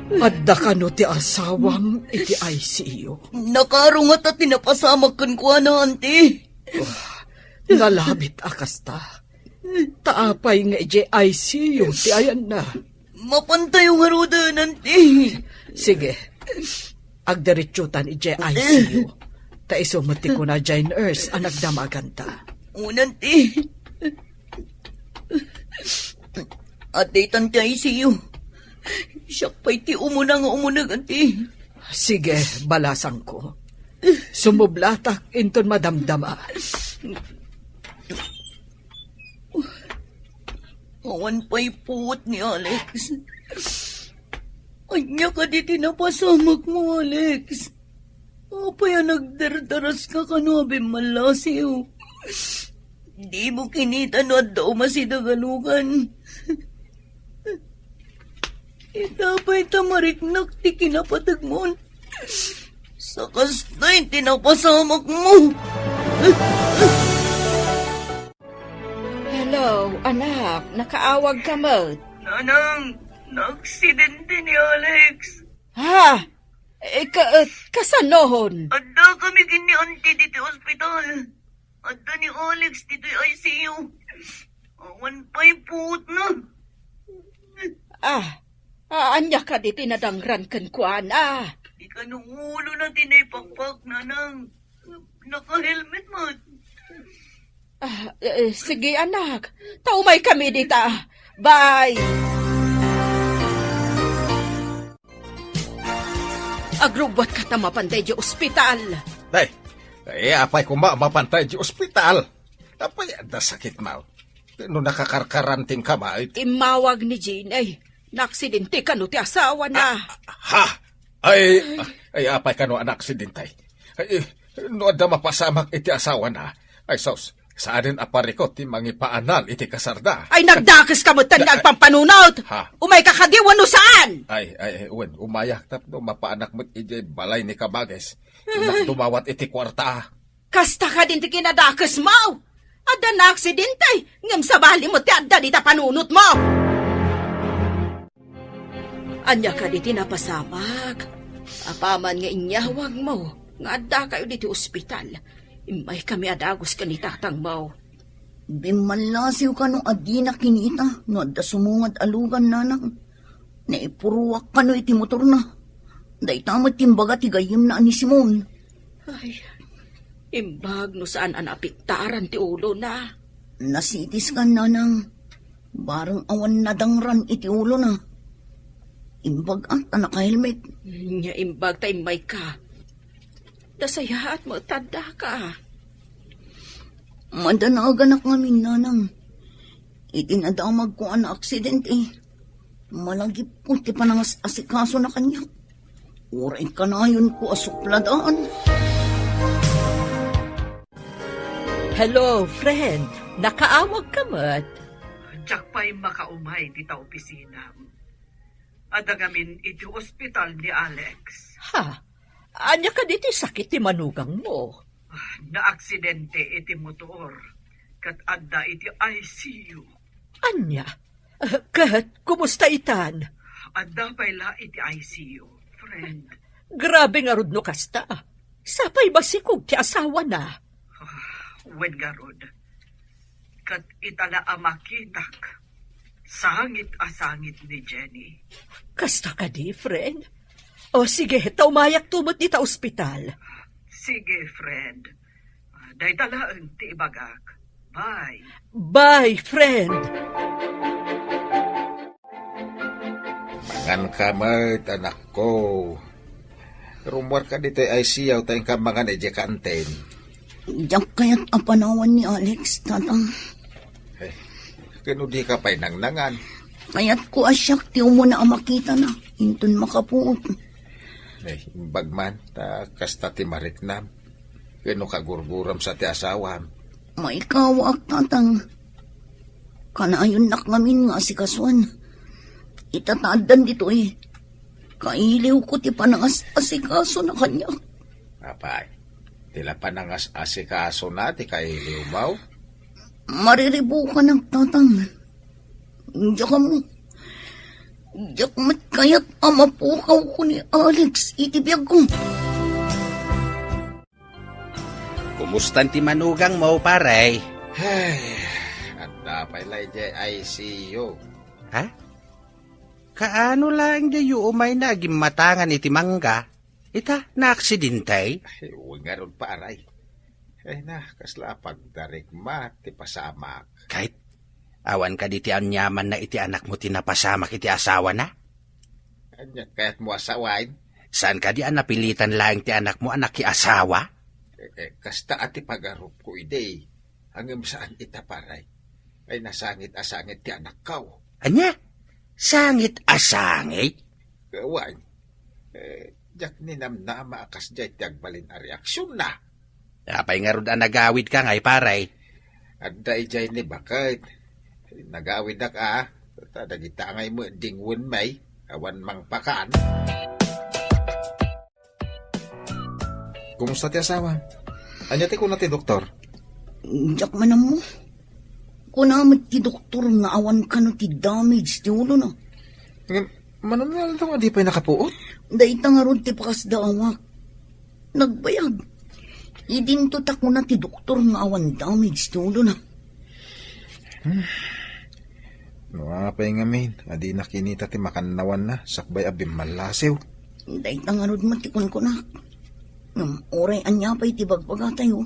Adda kano ti asawam iti I C U? Nakarungata ti napasamak kenkuana, anti. Ah, nalabit a kasta. Ta apay nga idiay I C U ti ayanna? Mapantayo ngaruden, anti. Sige. Agdiretsotan idiay I C U. Ta isu met ti kuna diay nurse a nagdamaganta. Wen, anti. Adda itan ti I C U. Siak pay ti umuna nga umuneg, anti. Sige, balasangko. Sumublatak inton madamdama. Awan pay puot ni Alex. Ania kadi ti napasamak mo, Alex? Apay a nagdardaras ka kano a bimmallasiw? Dimo kinita no adda umasideg a lugan? Ita pay ta mariknak ti kinapateg mo. Sakastay ti napasamak mo. Hello, anak. Nakaawag ka met? Nanang, naaksidente ni Alex. Ha? Eh, ka-, eh, kasanon? Adda kami ken ni Auntie ditoy ospital. Adda ni Alex ditoy I C U. Awan pay puotna. Ah, ah, ania kadi ti nadangran kenkuana? Di kano ulona ti naipakpak, nanang. Naka-helmet met. Ah, eh, sige, anak. Ta umaykami dita. Bye. Agrubbuatka ta mapantay di ospital. Ay, ay, apay koma mapantay di ospital? Apay adda sakitmo? No nakakarkaranting ka met? Immawag ni Jean, ay. Naaksidente kano ti asawana. Ah, ha? Ay, ay, apay kano a naaksidente? Ay, no adda mapasamak iti asawana, ay sus, saanen a parikut ti mangipaanal iti kasarda. Ay, nagdakeska met ti agpampanunot! Ha? Umayka kadi wenno saan? Ay, ay, ay, wen, umayak tapno mapaanak met idiay balay ni Kabages. Innak dumawat iti kuarta. Kasta kadin ti kinadakesmo? Adda naaksidente, ngem sabali met ti adda dita panunotmo. Ania kadi ti napasamak? Apaman nga inyawagmo nga addakayo ditoy ospital, immaykami a dagus ken ni tatangmo. Bimmallasiw kano a dina kinita no adda sumungad a lugan, nanang. Naipuruak kano iti motorna. Dayta met ti imbaga ti gayyemna a ni Simon. Ay, imbag no saan a naapektaran ti ulona. Nasitiskan, nanang. Bareng awan nadangran iti ulona. Imbag a ta nakahelmet. Nia imbag ta immayka. Ta sayaat met ta addaka. Madanaganak ngamin, nanang. Iti nadamagko a naaksidente, malagipko ti panangas-asikasona kaniak. Uray kanayonko a supladan. Hello, friend. Nakaawag ka met? Diak pay makaumay dita opisinam. Adda ngamin iti ospital ni Alex. Ha? Ania kadi ti sakit ti manugangmo? Ah, naaksidente iti motor, ket adda iti I C U. Ania? Ah, ket kumusta itan? Adda pay la iti I C U, friend. Grabe ngarud no kasta. Sapay masikog ti asawana. Ah, wen ngarud. Ket ita la a makitak, sangit a sangit ni Jenny. Kasta kadi, friend? O sige, ta umayakto met dita ospital. Sige, friend. Ah, dayta laeng ti ibagak. Bye. Bye, friend. Mangan ka met, anakko. Rummuar ka ditoy I C U ta inka mangan idiay kantin. Diak kayat a panawan ni Alex, Tatang. Eh, ken no dika pay nangnangan? Kayatko a siak ti umuna a makitana, inton makapuot. Eh, imbag man, ta kasta ti mariknam. Ken no kagurguram sa ti asawam. Maikawaak, Tatang. Kanayonnak ngamin nga asikasuan. Ita ta addan ditoy, kailiwko ti panangas-asikasona kaniak. Apay, ti la panangas-asikasona ti kailiwmo? Mariribukanak, Tatang. Diak ammo. Diak met kayat a mapukawko ni Alex iti biagko. Kumustan ti manugangmo, pare? Ay, adda pay la idiay I C U. Ha? Kaano laeng diay umayna a gimmatangan iti mangga? Ita, naaksidente? Ay, wen ngarud, pare. Ay na, kasla a pagdarikma ti pasamak. Ket, awan kadi ti aniamanna iti anakmo ti napasamak iti asawana? Ania kayatmo a sawen? Saan kadi a napilitan laeng ti anakmo a nakiasawa? Eh, eh, kasta a ti pagarupko idi. Ngem saan ita, pare. Ay nasangit a sangit ti anakko. Ania? Sangit a sangit? Wen. Eh, diak ninamnama a kasdiay ti agbalin a reaksionna. Apay ngarud a nagawidka ngay, pare? Adda idiay ni baket. Nagawidak a, ta dagita ngay met dingwen may, awan mangpakan. Kumusta ti asawa? Ania ti kuna ti doktor? Diak man ammo. Kuna met ti doktor nga awan kano ti damage ti ulona. Ngem, mano nga aldaw nga di pay nakapuot? Dayta ngarud ti pakasdaawak. Nagbayag. Idinto ta kuna ti doktor nga awan damage ti ulona. Hmm. No apay ngamin a dina kinita ti makannawanna sakbay a bimmallasiw. Dayta ngarud met ti kunkunak. Ngem uray ania pay ti bagbagatayo,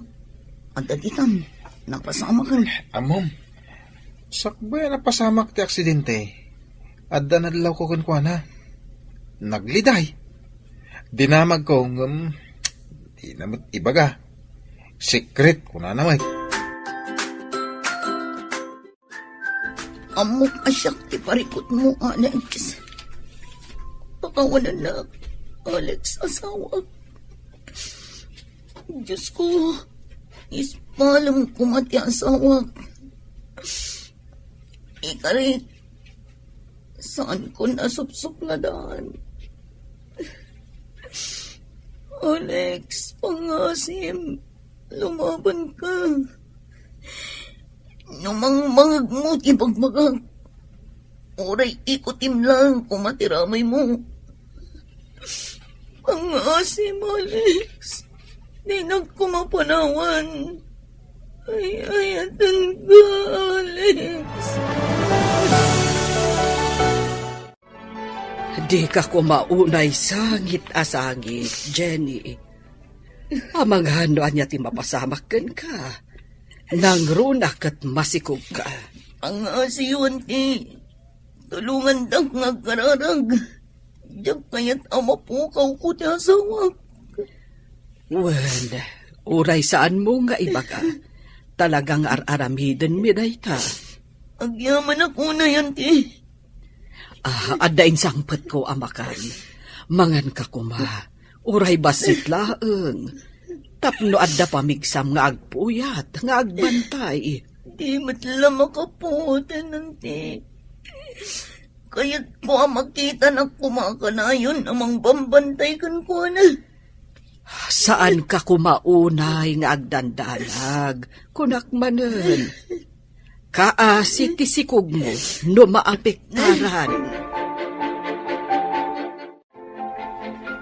adda ditan, napasamaken. Ammom, sakbay a napasamak ti aksidente, adda nadlawko kenkuana. Nagliday. Dinamagko ngem dina met ibaga. Secret, kunana met. Ammok a siak ti parikutmo, Alex. Pakawanennak, Alex, asawak. Diosko, ispalem koma ti asawak. Ikarik, saankon a supsupladan. Alex, pangngaasim, lumabanka. No mangmangegmo ti bagbagak, uray ikutim laeng koma ti ramaymo. Pangngaasim, Alex. Dinak koma panawan. Ay-ayatenka, Alex. Dika koma unay sangit a sangit, Jenny. Amangan no ania ti mapasamak kenka. Nangruna ket masikogka. Pangngaasim, Auntie. Tulongandak nga agkararag. Diak kayat a mapukawko ti asawak. Wen, uray saanmo nga ibaga. Talaga nga ar-aramidenmi dayta. Agyamanak unay, Auntie. Ah, adda insangpetko a makan. Manganka koma. Uray bassit laeng. Tapno adda pamigsam nga agpuyat, nga agbantay. Di met la makapuoten, Auntie. Kayatko a makitanak koma a kanayon a mangbambantay kenkuana. Saanka koma unay nga agdandanag, kunak manen. Kaasi ti sikogmo no maapektaran.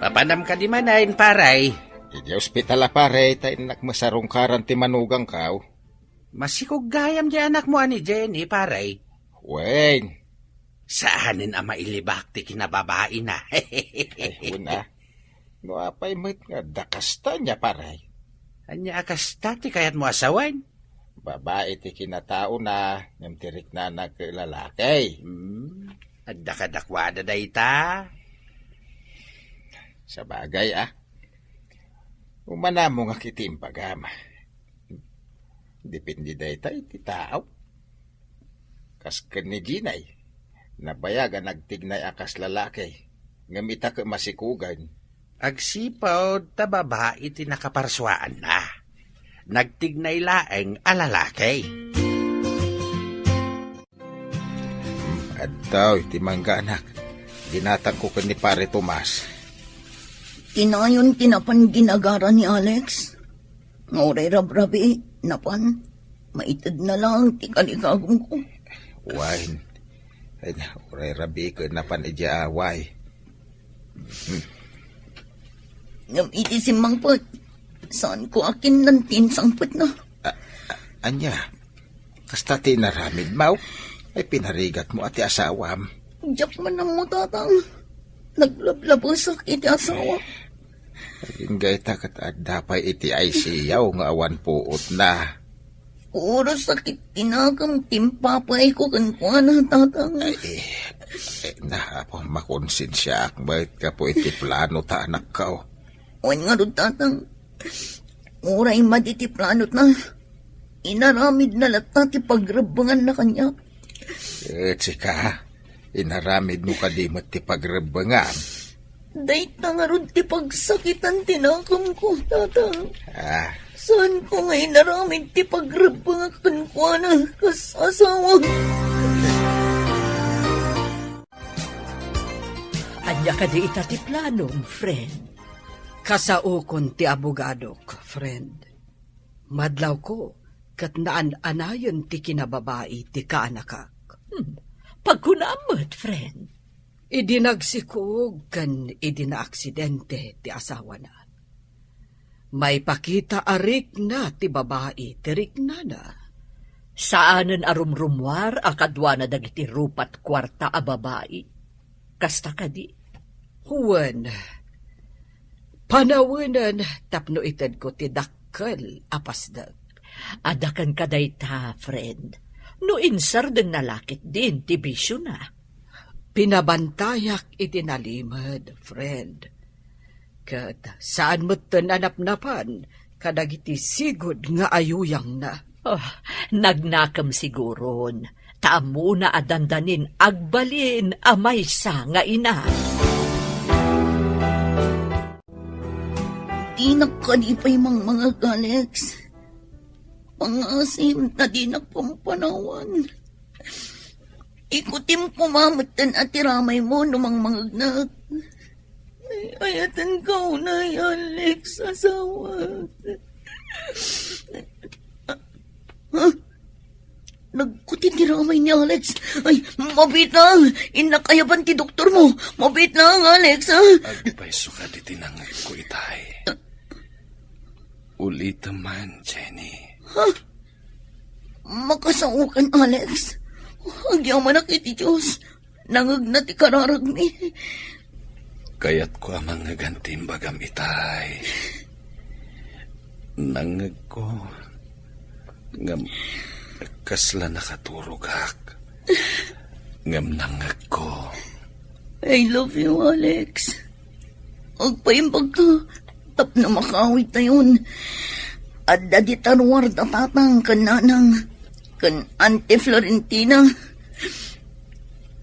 Papanam kadi manen, pare? Idiay ospital a, pare, ta innak masarungkaran ti manugangko. Masikog gayam diay anakmo a ni Jenny, pare. Wen. Saanen a mailibak ti kinababaina. Ay, wen a. No apay met nga adda kasta, ania, pare? Ania a kasta ti kayatmo a sawen? Babai ti kinataona, ngem ti riknana ket lalaki. Hmm, adda kadakuada dayta? Sabagay, a. Umanamongak iti imbagam. Depende dayta iti tao. Kas ken ni Jinay, nabayag a nagtignay a kas lalaki, ngem ita ket masikugen. Agsipud ta babai ti nakaparsuaanna. Nagtignay laeng a lalaki. Adtoy ti mangganak. Ginatangko ken ni Pare Tomas. Tinayon ti napan ginagara ni Alex. Nga uray rabrabii, napan. Maitedna laeng ti kalikagumko. Wen. Ay, uray rabii ket napan idiay away. Ngem iti simmangpet, saanko a kinnanti insangpetna. A-, a-, ania? Kasta ti inaramidmo? Ay, pinarigatmo a ti asawam. Diak man ammo, Tatang. Naglablabesak iti asawa. Agingga ita ket adda pay iti I C U nga awan puotna. Puro sakit ti nakem ti impapayko kenkuana, Tatang. Ay, eh, eh, na, apo, makonsensiaak met gapu iti plano ta anakko. Wen ngarud, Tatang, uray madi ti planotna, inaramidna latta ti pagrebbenganna kaniak. Et sika, inaramidmo kadi met ti pagrebbengan? Dayta ngarud ti pagsakitan ti nakemko, Tatang. Ah. Saanko nga inaramid ti pagrebbengak kenkuana kas asawa. Ania kadi ita ti planom, friend? Kasaokon ti abogadok, friend. Madlawko ket naan-anayen ti kinababai ti kaanakak. Hmm, pagkunam met, friend. Idi nagsikog ken idi naaksidente ti asawana, maipakita a rikna ti babai ti riknana. Saanen a rumrummuar a kaduana dagiti rupat kuarta a babai. Kasta kadi? Wen, panawenen tapno itedko ti dakkel a pasdek. Adda kenka dayta, friend, no insardengna la ketdin ti bisiona. Pinabantayak iti nalimed, friend. Ket saan metten a napnapan kadagiti sigud nga ayuyangna. Oh, nagnakem siguron, ta ammona a dandanin agbalin a maysa nga ina. Dinak kadi pay mangmangag, Alex. Pangasim ta dinak pampanawan. Ikutim koma metten a ti ramaymo no mangmangegnak. Ay, ayatenka unay, Alex, asawa. Ha? Nagkuti ti ramay ni Alex. Ay, mabiit lang! Innak ayaban ti doktor mo! Mabiit lang, Alex, ha? Agpayso ka diti nangngegko itay. Ulitem man, Jenny. Ha? Makasaokan, Alex. Agyamanak iti Dios. Nangngegna ti kararagmi. Kayatko a mangngegan ti imbagam itay. Nangngegko ngem kasla nakaturogak. Ngem nangngegko. I love you, Alex. Agpaimbagka tapno makaawidtayon. Adda dita ruar da tatang ken nanang ken Auntie Florentina.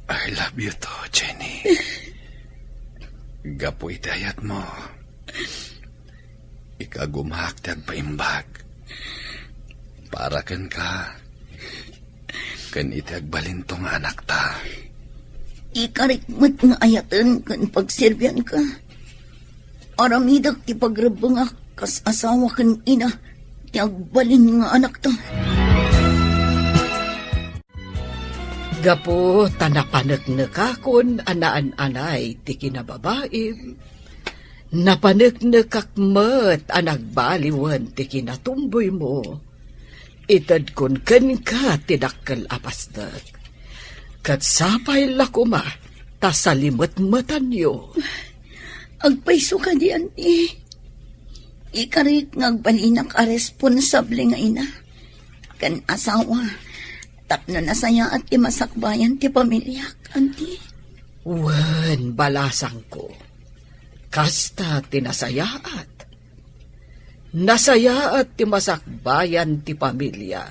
I love you too, Jenny. Gapu iti ayatmo, ikagumaak ti agpaimbag para kenka ken iti agbalinto nga anakta. Ikarik met nga ayaten ken pagserbianka. Aramidek ti pagrebbengak kas asawa ken ina ti agbalin nga anakta. Gapu ta napaneknekakon a naan-anay ti kinababaim, napaneknekak met a nagbaliwen ti kinatumboymo. Itedkon kenka ti dakkel a pasdek. Ket sapay la koma ta salimetmetanyo. Agpayso kadi, anti. Ikarik nga agbalinak a responsable nga ina ken asawa tapno nasayaat ti masakbayan ti pamiliak, anti. Wen, balasangko, kasta ti nasayaat. Nasayaat ti masakbayan ti pamilia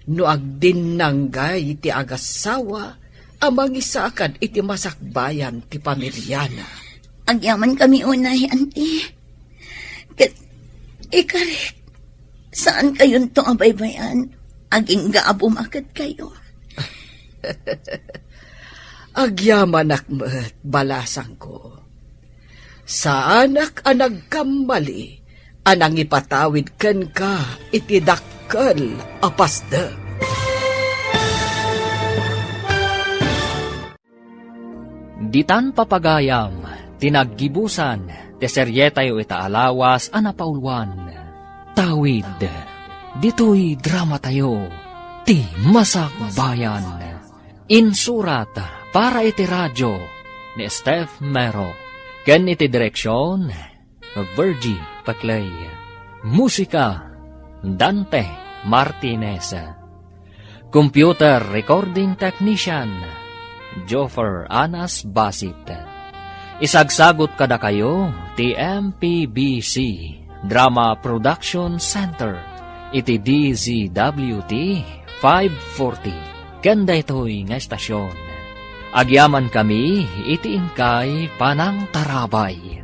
no agdinnanggay ti agassawa a mangisakad iti masakbayan ti pamiliana. Agyamankami unay, anti. Ket ikarik, saankayonto a baybay-an agingga a bumaketkayo. Agyamanak met, balasangko. Saanak a nagkammali a nangipatawid kenka iti dakkel a pasdek. Ditan papagayam ti naggibusan ti serietayo ita a lawas a napauluan. Tawid, ditoy dramatayo, Ti Masakbayan. Insurat para iti radio ni Steph Mero ken iti direksion, Virgie Paclay. Musika, Dante Martinez. Computer recording technician, Joffer Anas Basit. Isagsagut kadakayo ti M P B C Drama Production Center iti D Z W T five forty ken daytoy nga estasion. Agyamankami iti inkay panangtarabay.